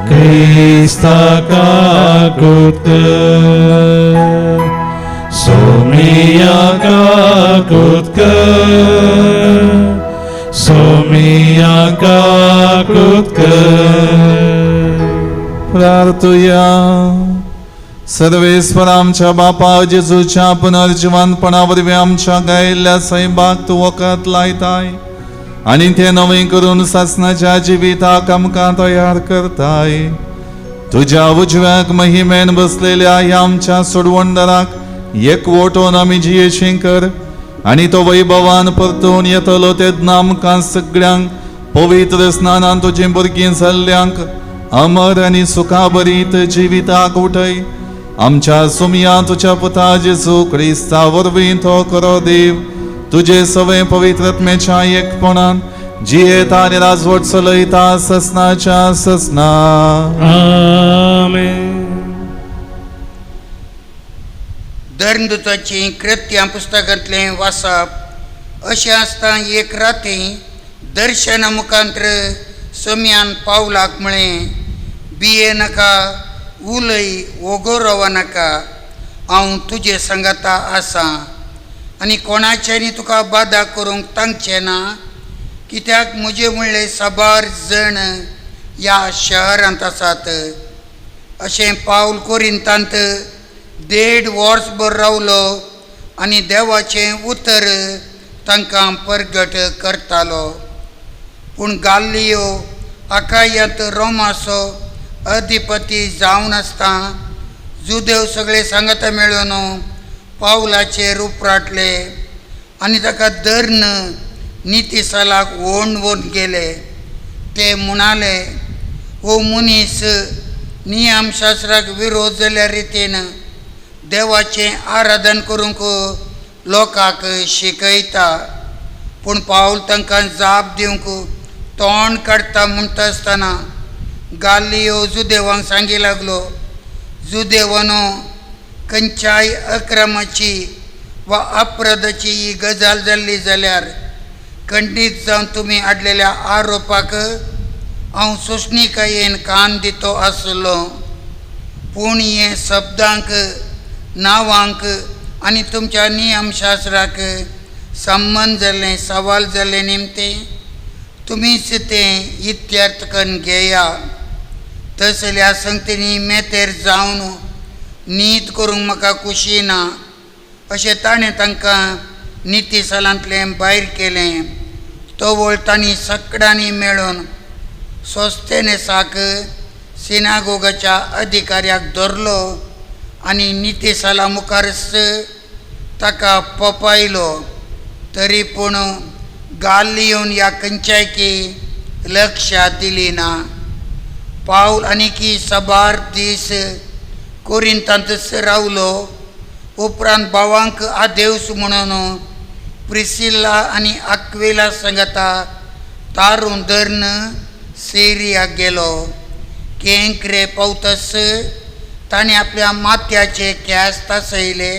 क्रिस्ता काकुळट कर, सोमिया काकुळट कर, सोमिया काकुळट कर. प्रार्थुया. सर्वेस्पर आमच्या बापा जेजूच्या पुनर्जिवंतपणा वरवीं आमच्या गायिल्ल्या सैमाक तूं वखद लायताय आनी तें नवें करून सासणाच्या जिविताक आमकां तयार करताय. तुज्या उजव्याक महिमेन बसलेल्या ह्या आमच्या सोडवणदाराक एकवटोन आमी जियेशीं कर आनी तो वैभवान परतून येतलो तेन्ना आमकां सगळ्यांक पवित्र स्नानान तुजीं भुरगीं जाल्ल्यांक अमर आनी सुखाभरीत जिविताक उठय. आमच्या सुमया तुज्या पुता जेजू क्रिस्ता वरवीं तो खरो देव तुजे सवे पवित्र आत्म्याच्या एकपणान जियेता आनी राजवट चलयता ससनाच्या ससना. आमेन. धर्मदूताचीं कृत्यां पुस्तकांतलें वाचप. अशें आसतना एक राती दर्शना मुखांत्र सोम्यान पावलाक म्हळें, बिये नाका, उलय, वोगो राव नाका, हांव तुजे सांगाता आसा आनी कोणाच्यानी तुका बादा करूंक तांकचें ना, कित्याक म्हजे म्हणले साबार जण ह्या शहरांत आसात. अशें पावल कोरिंतांत 1.5 वर्सभर रावलो आनी देवाचें उतर तांकां परगट करतालो. पूण गाल्लियो आकायांत रोमाचो अधिपती जावन आसता जुदेव सगळे सांगाता मेळून पावलाचेर उपराटले आनी ताका धरून नितीसालाक ओंड व्हरून गेले. ते म्हणाले, हो मनीस नियमशास्त्राक विरोध जाल्या रितीन देवाचें आराधन करूंक लोकांक शिकयता. पूण पावल तांकां जाप दिवंक तोंड काडटा म्हणटा आसतना गाल्लियो जुदेवांक सांगी लागलो, जुदेवानो, खंयच्याय अक्रमाची वा अपराधाची ही गजाल जाल्ली जाल्यार खंडीत जावन तुमी हाडलेल्या आरोपाक हांव सोंसणीकायेन कान दितो आसलो. पूण हे शब्दांक, नांवांक आनी तुमच्या नियमशास्त्राक संबंद जाल्लें सवाल जाल्लें निमतें तुमीच तें इत्यर्थ करून घेया. तसल्या संगतींनी मेतेर जावन नीत करूंक म्हाका खुशी ना. अशें ताणें तांकां नितीसालांतलें भायर केलें. तवळ तांणी सगळ्यांनी मेळून सोस्तेनेसाक सिनागोगाच्या अधिकाऱ्याक धरलो आनी नितीसाला मुखारच ताका पपायलो. तरी पूण गाल्लियोन ह्या खंयच्याय की लक्षात दिली ना. पावल आनीकी साबार दीस कोरिंतांतच रावलो. उपरांत भावांक आदेवस म्हणून प्रिसिल्ला आनी आक्विला सांगाता तारून धरून सिरियाक गेलो. केंकरे पावतस ताणें आपल्या माथ्याचे केंस तासयले,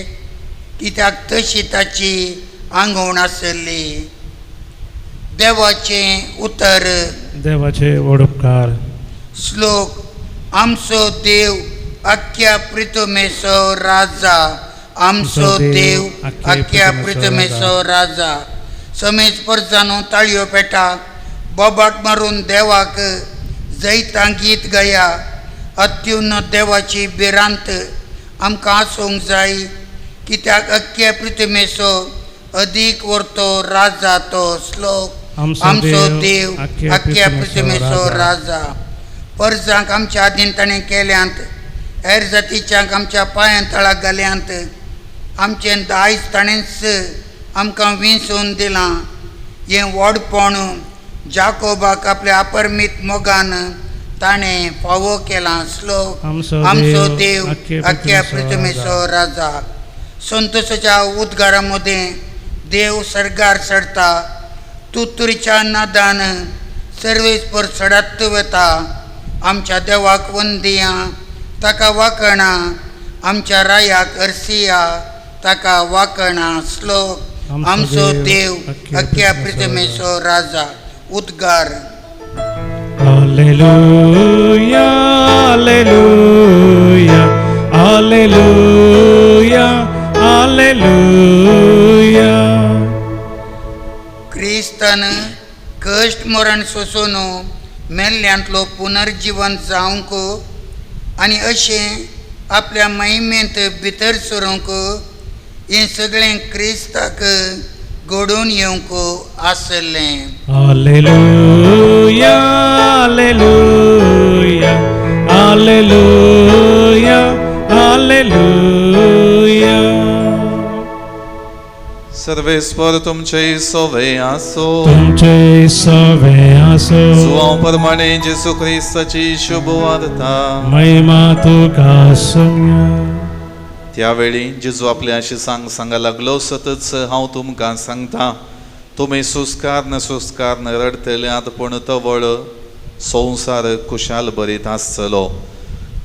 कित्याक तशी ताची आंगवण आसली. देवाचें उतर. देवाचे व्हड उपकार. श्लोक. आमचो देव अख्ख्या प्रितमेचो राजा, आमचो देव अख्ख्या प्रितमेचो राजा. समेज परजानो ताळयो पेटा, बोबाट मारून देवाक जैतां गीत गया. अत्युन्नत देवाची भिरांत आमकां आसूंक जाय, कित्याक अख्ख्या प्रितमेचो अदीक व्हरतो राजा तो. श्लोक. आमचो देव अख्ख्या प्रितमेचो राजा. परजांक आमच्या आदीन ताणें केल्यांत, हेर जातीच्यांक आमच्या पांयां तळाक घाल्यांत. आमचें दायज ताणेंच आमकां विंचून दिलां. हें व्हडपण जाकोबाक आपल्या अपरमीत मोगान ताणें फावो केलां. श्लोक. आमचो देव अख्ख्या प्रितमेचो राजा. संतोषाच्या उद्गारा मदें देव सर्गार चडता, तुतुरीच्या नादान सर्वेस्पर चडत वता. आमच्या देवाक वंदिया, ताका वाकणा, आमच्या रायाक अरसिया, ताका वाकणा. श्लोक. आमचो देव अख्ख्या प्रितमेचो राजा. उद्गार. Hallelujah, hallelujah, hallelujah, hallelujah. क्रिस्तान कश्ट मरण सोंसून मेल्ल्यांतलो पुनर्जीवन जावंक आनी अशें आपल्या महिमेंत भितर सरूंक हें सगळें क्रिस्ताक घडोवन येवंक आसलें. Hallelujah, hallelujah, hallelujah, hallelujah. सर्वेस्पर तुमचे सोवे आसो. तुमचे सवे आसो. जुवांव प्रमाणे जेजू क्रिस्ताची शुभ वार्ता. महिमा तुका सोम्या. त्यावेळी जेजू आपल्या शिसांक सांगा लागलो, सतच हांव तुमकां सांगता, तुमी सुस्कार न सुस्कार न रडतल्यात, पूण तवळ संवसार खुशाल बरीत आसतलो.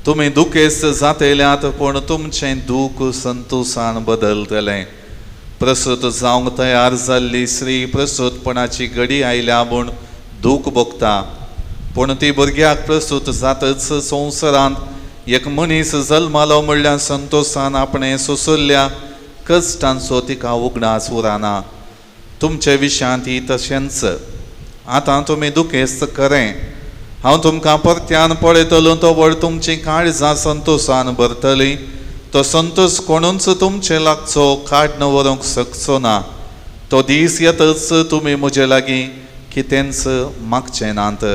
तुमी दुखेस्त जातल्यात, पूण तुमचें दूख संतोसान बदलतलें. प्रसूत जावंक तयार जाल्ली स्त्री प्रसूतपणाची घडी आयल्या म्हूण दूख भोगता, पूण ती भुरग्याक प्रसूत जातच संवसारांत एक मनीस जल्मालो म्हणल्यार संतोसान आपणें सोंसल्ल्या कश्टांचो तिका उगडास उरना. तुमचे विशयांत तशेंच. आतां तुमी दुखेस्त खरें, हांव तुमकां परत्यान पळयतलों तवळ तुमचीं काळजां संतोसान भरतलीं, तो संतोस कोणूच तुमचे लागचो काड्न व्हरूंक शकचो ना. तो दीस येतच तुमी म्हजे लागीं कितेंच मागचे नात.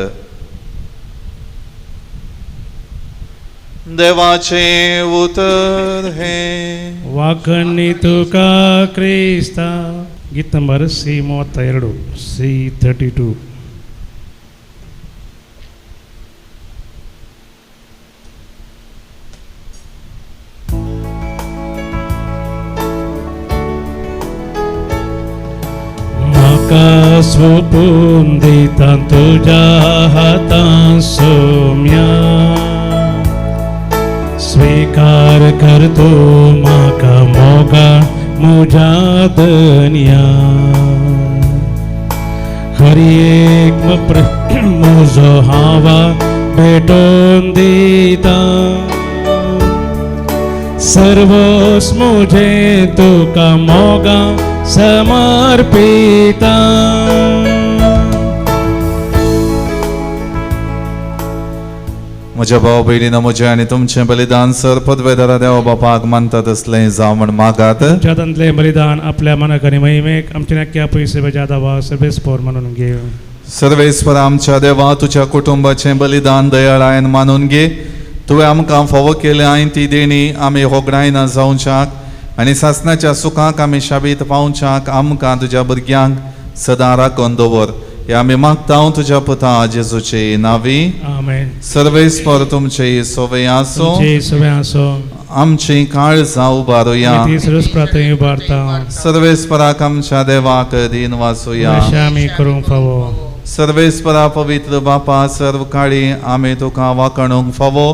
देवाचें उतर हें. वाखणी तुका क्रिस्ता. गीत ನಂಬರ್ ಸಿ 32, ಸಿ 32. म्हाका सोपून दिता तुज्या हातां सोम्या, स्वीकार करतो म्हाका मोगा मुज्या धनया. हर एक म्हजो हांवा भेटोवन दिता, सर्वोस मुझे तुका मोगा समर्पिता. म्हज्या भाव भयणीनो, म्हजें आनी तुमचें बलिदान सर पदवेदारा देवा बापाक मानता तसलें जावं म्हण मागात. तुमच्या हातांतलें बलिदान आपल्या मनाक आनी महिमेक आमच्या नक्क्या पयशे जादा सर्वेस्पोर म्हणून घे. सर्वेस्पर आमच्या देवा, तुज्या कुटुंबाचें बलिदान दयाळायन मानून घे. तुवें आमकां फावो केलें आनी ती देणी आमी होगडायना जावच्याक आनी सासणाच्या सुखाक आमी शाबीत पावच्याक आमकां तुज्या भुरग्यांक सदां राखून दवर. हे आमी मागता तुज्या पुता जेजूचे नावी. आमेन. सर्वेस्पर तुमचे सोवे आसो. तुमचे सगळे आसो. आमची काळजां उबारुया. आमी ती सर्वच प्रार्थना उबारता. सर्वेस्पराक आमच्या देवाक दीन वाचुया. अशें आमी करूंक फावो. सर्वेस्परा पवित्र बापा, सर्व काळी आमी तुका वाखाणूंक फावो.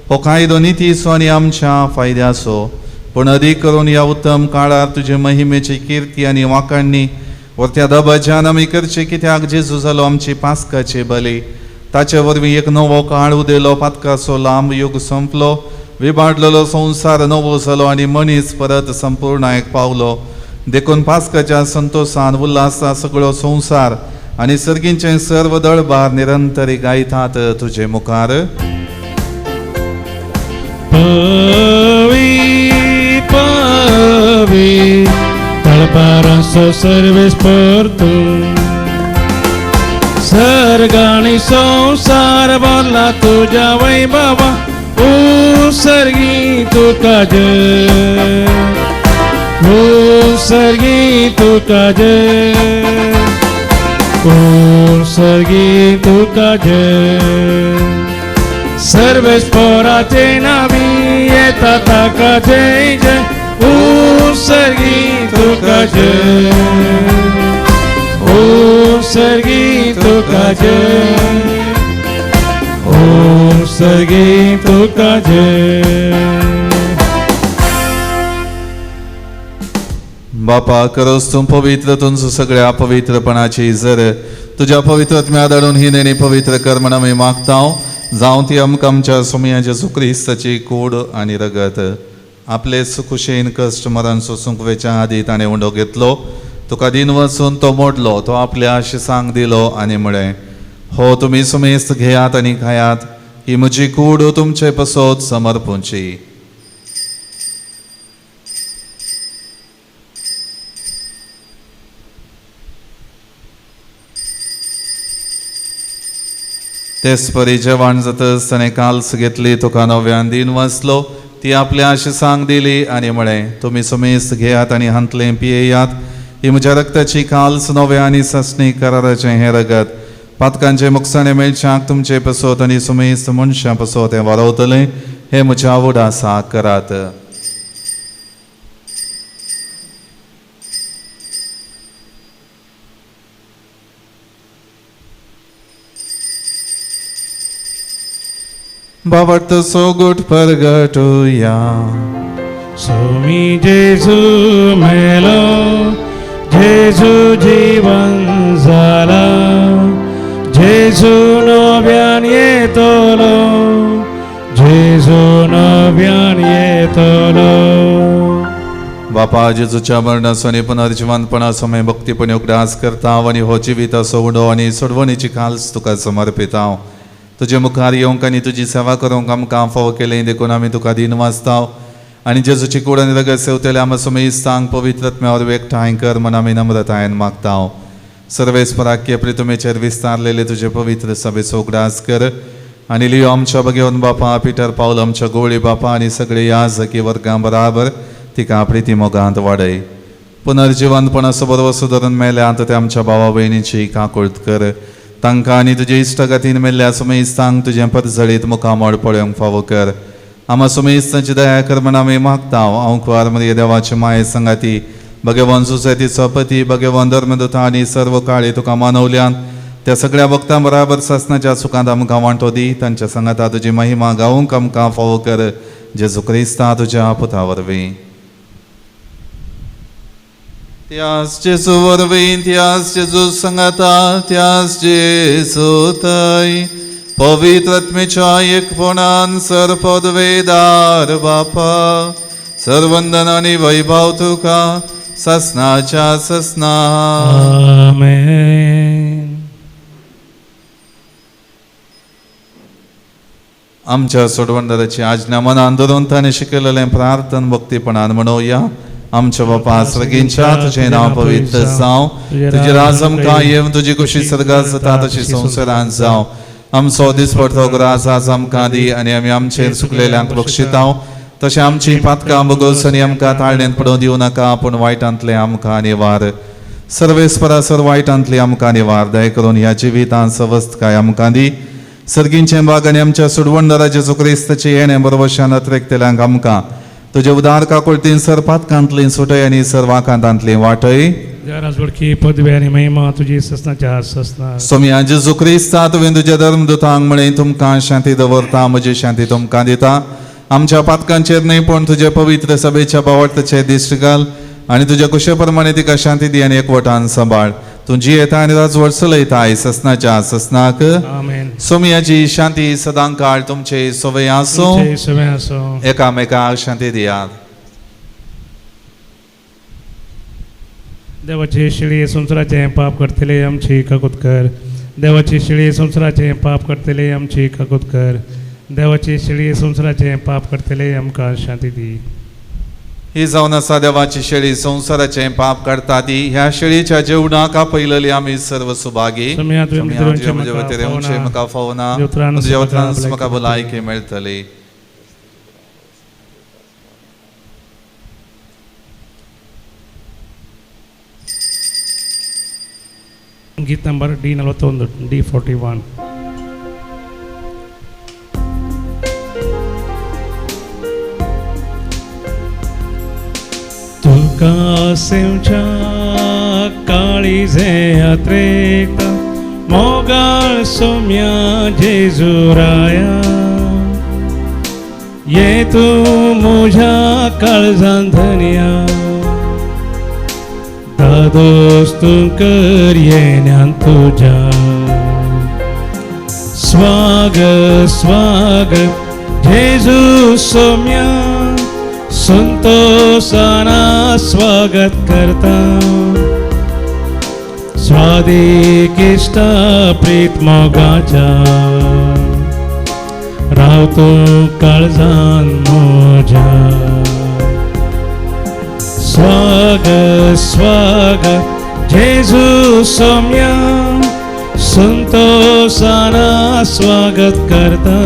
हो कायदो नितीचो आनी आमच्या फायद्याचो, पूण अदीक करून ह्या उत्तम काळार तुजे महिमेची किर्ती आनी वाखाणणी वरत्या दबाज्यान आमी करची, कित्याक जेजू जालो आमची पास्काची बली. ताचे वरवीं एक नवो काळ उदेलो, पातकाचो लांब युग सोंपलो, विबाडलेलो संवसार नवो जालो आनी मनीस परत संपूर्णायक पावलो. देखून पास्काच्या संतोसान उल्हासा सगळो संवसार आनी सर्गींचें सर्व दळबार निरंतरी गायतात तुजे मुखार. पवी पवी तळपारांचो सर्वेस्पर तूं, सर्ग आनी संवसार भरला तुज्या वैभवा, सर्गी तुका जय, सर्गी तुका जय, सर्गी तुका जय. सर्वेस्पराचे नावी येता ताका जय जय, सर्गी तुका जय, सर्गी तुका जय, सर्गी तुका जय. बापा, करोस तूं पवित्र तुमचो सगळ्या पवित्रपणाची जर तुज्या पवित्र आत्म्या धाडून ही नेणी पवित्र कर म्हण आमी मागता. जावं ती आमकां आमच्या सोमया जेजू क्रिस्ताची कूड आनी रगत. आपले खुशेन कश्ट मरण सोसूंक वेच्या आदी ताणें उंडो घेतलो, तुका दिन वचून तो मोडलो, तो आपल्या शिसांक दिलो आनी म्हळें, हो तुमी सुमेस्त घेयात आनी खायात, ही म्हजी कूड तुमचे पसत समर्पूंची. तेच परी जेवण जातच ताणें काल्स घेतली, तुका नव्यान दिन वाचलो, ती आपल्या आशिसांक दिली आनी म्हळें, तुमी सुमेस्त घेयात आनी हांतलें पियेयात, ही म्हज्या रक्ताची काल्स नव्या आनी सासणी कराराचें हें रगत. पातकांचे मुकसाणे मेळच्याक तुमचे पसत आनी सुमेस्त मनशां पसत हें वारवतलें. हें म्हज्या आवड आसा करात. बाबट सोगुट परगटुया. सोमी जेजू मेलो, जेजू जीवन जाला, जेजू नव्यान येतलो, जेजू नव्यान येतलो. बापा जेजूच्या मरणाचो आनी पुनर्जिवंतपणाचो आमी भक्तीपणी उगडास करता आनी हो जिविताचो उडो आनी सोडवणीची खास तुका समर्पिता. तुजे मुखार येवंक आनी तुजी सेवा करूंक आमकां फावो केलें देखून आमी तुका दीन वाचता आनी जेजूची कूड आनी रगत सेवतले आमकां सुमेस्तांक पवित्र आत्म्या वरवीं एकठांय कर म्हूण आमी नम्रतायेन मागता. सर्वेस्पराक्य प्रितुमेचेर विस्तारलेले तुजे पवित्र सभेचो उगडास कर आनी लियो आमच्या भगेवन बापा पिटर पावल आमच्या गोवळी बापा आनी सगळे याजकी वर्गां बराबर तिका प्रिती मोगांत वाडय. पुनर्जिवंतपणाचो बरो धरून मेल्या आतां ते आमच्या भावा भयणीची काकुळट कर. तांकां आनी तुजे इश्टगतीन मेल्ल्या सुमेस्तांक तुजें परजळीत मुखामळ पळोवंक फावो कर. आमा सुमेस्तांची दया कर म्हण आमी मागता. हांव कुवार मरिये देवाची माये संगाती भगवान सुसेतीचो पती भगवान धर्मदूता आनी सर्व काळी तुका मानवल्यान त्या सगळ्या भक्तां बराबर सासनाच्या सुखांत आमकां वांटो दी. तांच्या सांगाता तुजी महिमा गावंक आमकां फावो कर. जेजू क्रिस्ता तुज्या पुता वरवीं. त्यास जेजू वरवीं, त्यास जेजू सांगाता, त्यास जेजू थंय पवित्र आत्मेच्या एकपणान सर पदवेदार बापा सर्वंदन आनी वैभव तुका ससनाच्या ससना. आमेन. आमच्या सोडवणदाराची आज्ञा मनान धरून ताणें शिकयलेलें प्रार्थन भक्तीपणान म्हणोया. आमच्या बापा सर्गींच्या तुजें नांव पवित्र जावं, तुजें राज आमकां येवं, तुजी कुशी सर्गात जाता तशी संवसारांत जावं. आमचो दिसपडतो ग्रास आज आमकां दी आनी आमी आमचेर चुकलेल्यांक बक्षितांव तशें आमची पातकां बगोस आनी आमकां ताळणेंत पडोवं दिवं नाका, पूण वायटांतलें आमकां निवार. सर्वेस्परा सर वायटांतली आमकां निवार. दया करून ह्या जिवितांत सवस्तकाय आमकां दी. सर्गींचें बाग आनी आमच्या सुडवणदारा जेजू क्रिस्ताचें येणें बरोबरशान अत्रेकतल्यांक आमकां तुजे उदार काकुळतीन सर पातकांतली सुटय आनी सर वाकांतांतली वाटय. राजवडकी पदवी आनी महिमा तुजी ससनाच्या ससना. सोमया जेजू क्रिस्ता तुवें तुज्या धर्मदूतांक म्हळें तुमकां शांती दवरता, म्हजी शांती तुमकां दिता. आमच्या पातकांचेर न्हय पूण तुजे पवित्र सभेच्या बावडताचेर दिश्ट घाल आनी तुज्या कुशे प्रमाणे तिका शांती दी आनी एकवटान सांबाळ. तूं जियेता आनी राजवट चलयता ससनाच्या ससनाक. आमेन. सोमयाची शांती सदां काळ तुमचे सवय आसूं. तुमचे सवय आसूं. एकामेकाक शांती दियात. देवाची शिळी संवसाराचें पाप करतले आमची काकूत कर. देवाची शिळी संवसाराचें पाप करतले आमची काकूत कर. देवाची शिळी संवसाराचें पाप करतले आमकां शांती दी. ही जावन आसा देवाची शेळी संवसाराचें पाप काडटा ती. ह्या शेळीच्या जेवणाक आपयलेली आमी सर्व सुभागी. म्हाका फावना, तुज्या उतरान म्हाका भलायकी मेळटली. गीत नंबर डी 41, डी 41. तुका सेवच्या काळीजे यात्रेक मोगाळ सोम्या जेजुराया, ये तूं म्हज्या काळजान धनया, दादोस तूं कर येण्यान तुज्या. स्वागत स्वागत जेजू सोम्या, संतोषाना स्वागत करता, स्वादिकिश्ट प्रीत मोगाच्या, राव तूं काळजान म्हज्या. स्वागत स्वागत जेजू सोम्या, संतोषाना स्वागत करता,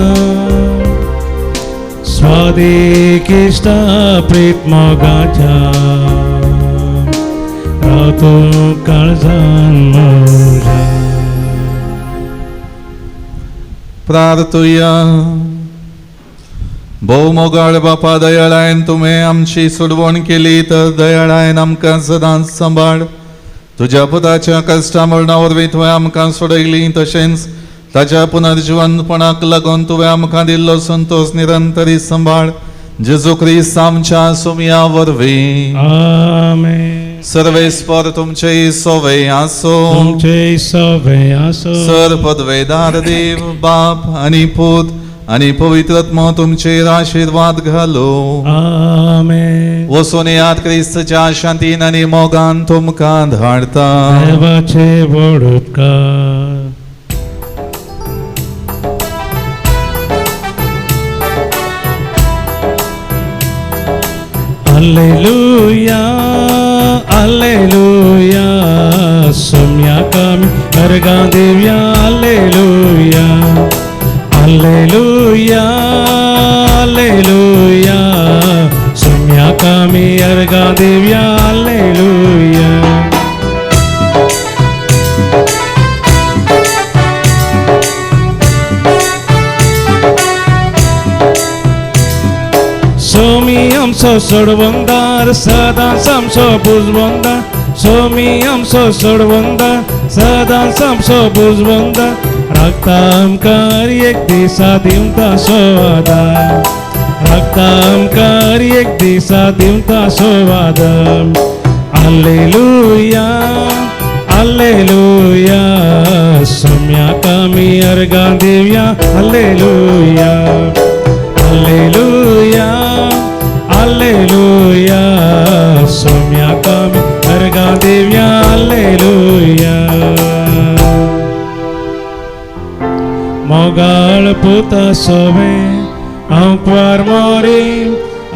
स्वादिकिश्ट प्रीत मोगाच्या, राव तूं काळजान म्हज्या. प्रार्थुया. भोव मोगाळ बापा दयाळायन तुवें आमची सोडवण केली तर दयाळायन आमकां सदांच सांबाळ. तुज्या पुताच्या कश्टा मरणा वरवीं तुवें आमकां सोडयली, तशेंच ताच्या पुनर्जिवंतपणाक लागून तुवें आमकां दिल्लो संतोश निरंतरी सांबाळ. जेजू क्रिस्त आमच्या सोमया वरवीं. आमेन. सर्वेस्पर तुमचे सोवे आसो. तुमचे सोवे आसो. सर पदवेदार देव बाप आनी पूत आनी पवित्र आत्मो तुमचेर आशिर्वाद घालो. आमेन. वचून याद क्रिस्तच्या शांतीन आनी मोगान तुमकां धाडता. देवाचे व्हड उपकार. Alleluia, alleluia, सोम्याक आमी अर्गां दिवया. Alleluia, alleluia, alleluia, सोम्याक आमी अर्गां दिवया. आलेलुया. सोमी आमचो सोडवंदार सदांच आमचो बुजवंदार. सोमी आमचो सोडवंदार सदांच आमचो बुजवंदार. राखता आमकां एक दिसा दिवता सो आदार. राखता आमकां एक दिसा दिवता सो आदार. आलेलुया, आलेलुया, सोम्याक आमी अर्गां दिवया. आलेलुया, आलेलुया, आलेलुया, सोम्याक आमी अर्गां दिवया. आलेलुया. मोगाळ पुता सोवे आंकवार मोरी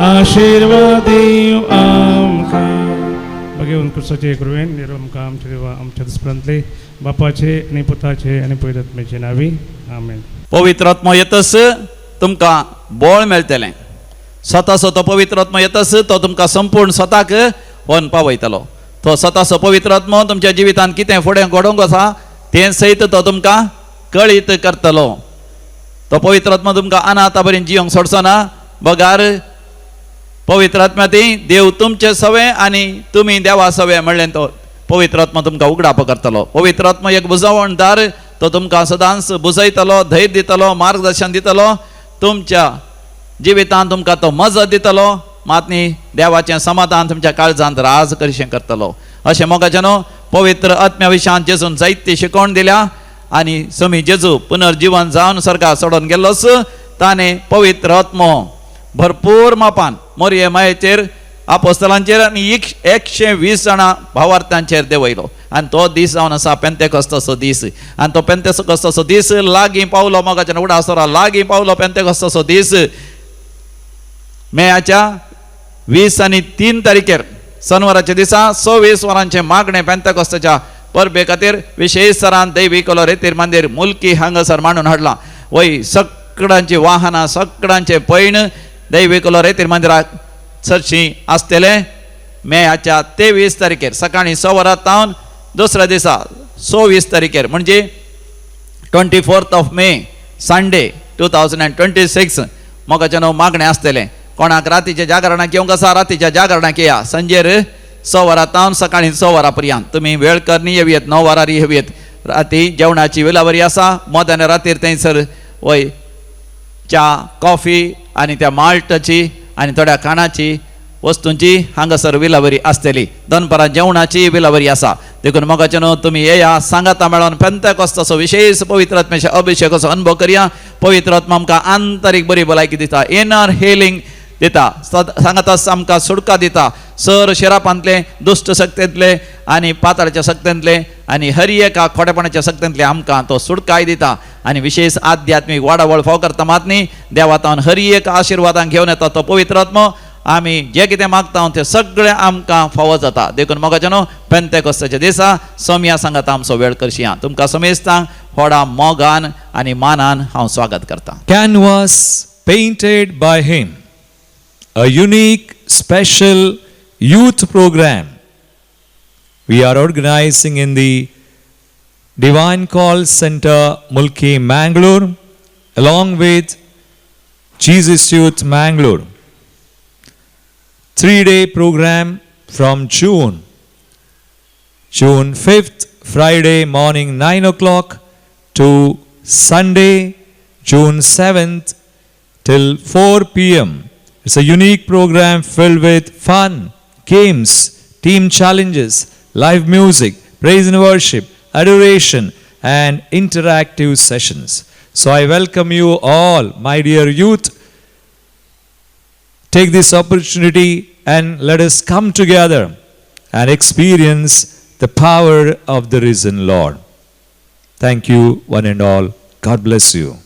आशिर्वाद दिव आमकां. भगेवन क्रिस्ताचे कृपेन निरो आमकां आमच्या देवा आमच्या दुस्प्रांतले बापाचे आनी पुताचे आनी पवित्र आत्म्याचे नांवी. आमेन. पवित्र आत्मो येतस तुमकां बळ मेळटलें. स्वताचो तो पवित्र आत्मो येतस तो तुमकां संपूर्ण स्वताक व्हरून पावयतलो. तो स्वताचो पवित्र आत्मो तुमच्या जिवितांत कितें फुडें घडोवंक आसा तें सयत तो तुमकां कळीत करतलो. तो पवित्र आत्मो तुमकां अनाथा बरें जियोंक सोडचो ना, बगार पवित्र आत्म्या ती देव तुमचे सवे आनी तुमी देवा सवे म्हणलें तो पवित्र आत्मो तुमकां उगडाप करतलो. पवित्र आत्मो एक बुजवणदार, तो तुमकां सदांच बुजयतलो, धैर्य दितलो, मार्गदर्शन दितलो, तुमच्या जिवितांत तुमकां तो मजत दितलो, मात न्ही देवाचें समाधान तुमच्या काळजांत राज करिशें करतलो. अशें मोगाचें न्हू पवित्र आत्म्या विशयान जेजून जायती शिकवण दिल्या आनी समी जेजू पुनर्जिवन जावन स्वर्गार सोडून गेल्लोच ताणें पवित्र आत्मो भरपूर मापान मोरये मायेचेर आपोस्तलांचेर आनी 120 जाणां भावार्थांचेर देंवयलो. आनी तो दीस जावन आसा पेंतेकोस्ताचो दीस. आनी तो पेंतेकोस्ताचो दीस लागीं पावलो मोगाच्या उडासरा लागीं पावलो. पेंतेकोस्ताचो दीस मेयाच्या 20 आनी 3 तारखेर शनिवाराच्या दिसा 26 वरांचें मागणें पेंतेकोस्ताच्या परबे खातीर विशेश सरान दैवी कलो रेतीर मंदीर मुल्की हांगासर मांडून हाडलां. वय सगळ्यांची वाहनां सगळ्यांचें पैण दैवी कलो रेतीर मंदिराक चडशीं आसतलें मेयाच्या 23 तारखेर सकाळीं 6 वरां तावन दुसऱ्या दिसा 26 तारखेर म्हणजे 24 May Sunday 2026 मोगाचें न्हू मागणें आसतलें. कोणाक रातीच्या जागरणाक येवंक आसा रातीच्या जागरणाक येया. संजेर 6 वरां तावन सकाळीं 6 वरां पर्यंत तुमी वेळ करनी येवयेत, 9 वरार येवयेत. राती जेवणाची विलावरी आसा मध्यान रातीर थंयसर वय च्या कॉफी आनी त्या माल्टाची आनी थोड्या खाणाची वस्तूंची हांगासर विलावरी आसतली. दनपारां जेवणाची विलावरी आसा. देखून मोगाचें न्हू तुमी येया सांगाता मेळोन पेंतेकोस्ताचो विशेश पवित्र आत्म्याच्या अभिषेकाचो अनुभव करया. पवित्र आत्मा आमकां आंतरीक बरी भलायकी दिता, इनर हिलींग दिता, सांगाताच आमकां सुटका दिता. सर शिरापांतले दुश्ट शक्तेंतले आनी पाताळाच्या शक्तेंतले आनी हर एका खोटेपणाच्या शक्तेंतले आमकां तो सुटकाय दिता. आनी विशेष आध्यात्मीक वाडावळ फाव करता मात न्ही देवातावन हर एक आशिर्वादान घेवन येता तो पवित्र आत्मो. आमी जे कितें मागता तें सगळें आमकां फावो जाता. देखून मोगाचें न्हू पेंतेकोस्ताच्या दिसा सोमया सांगाता आमचो वेळ करशी. तुमकां समेस्तांक व्हडा मोगान आनी मानान हांव स्वागत करतां. Canvas painted by him, a unique special youth program we are organizing in the Divine Call Center, Mulki, Mangalore, along with Jesus Youth Mangalore. 3-day program from June 5th, Friday morning 9 o'clock to Sunday, June 7th till 4 p.m. It's a unique program filled with fun, games, team challenges, live music, praise and worship, adoration, and interactive sessions. So I welcome you all, my dear youth. Take this opportunity and let us come together and experience the power of the risen Lord. Thank you, one and all. God bless you.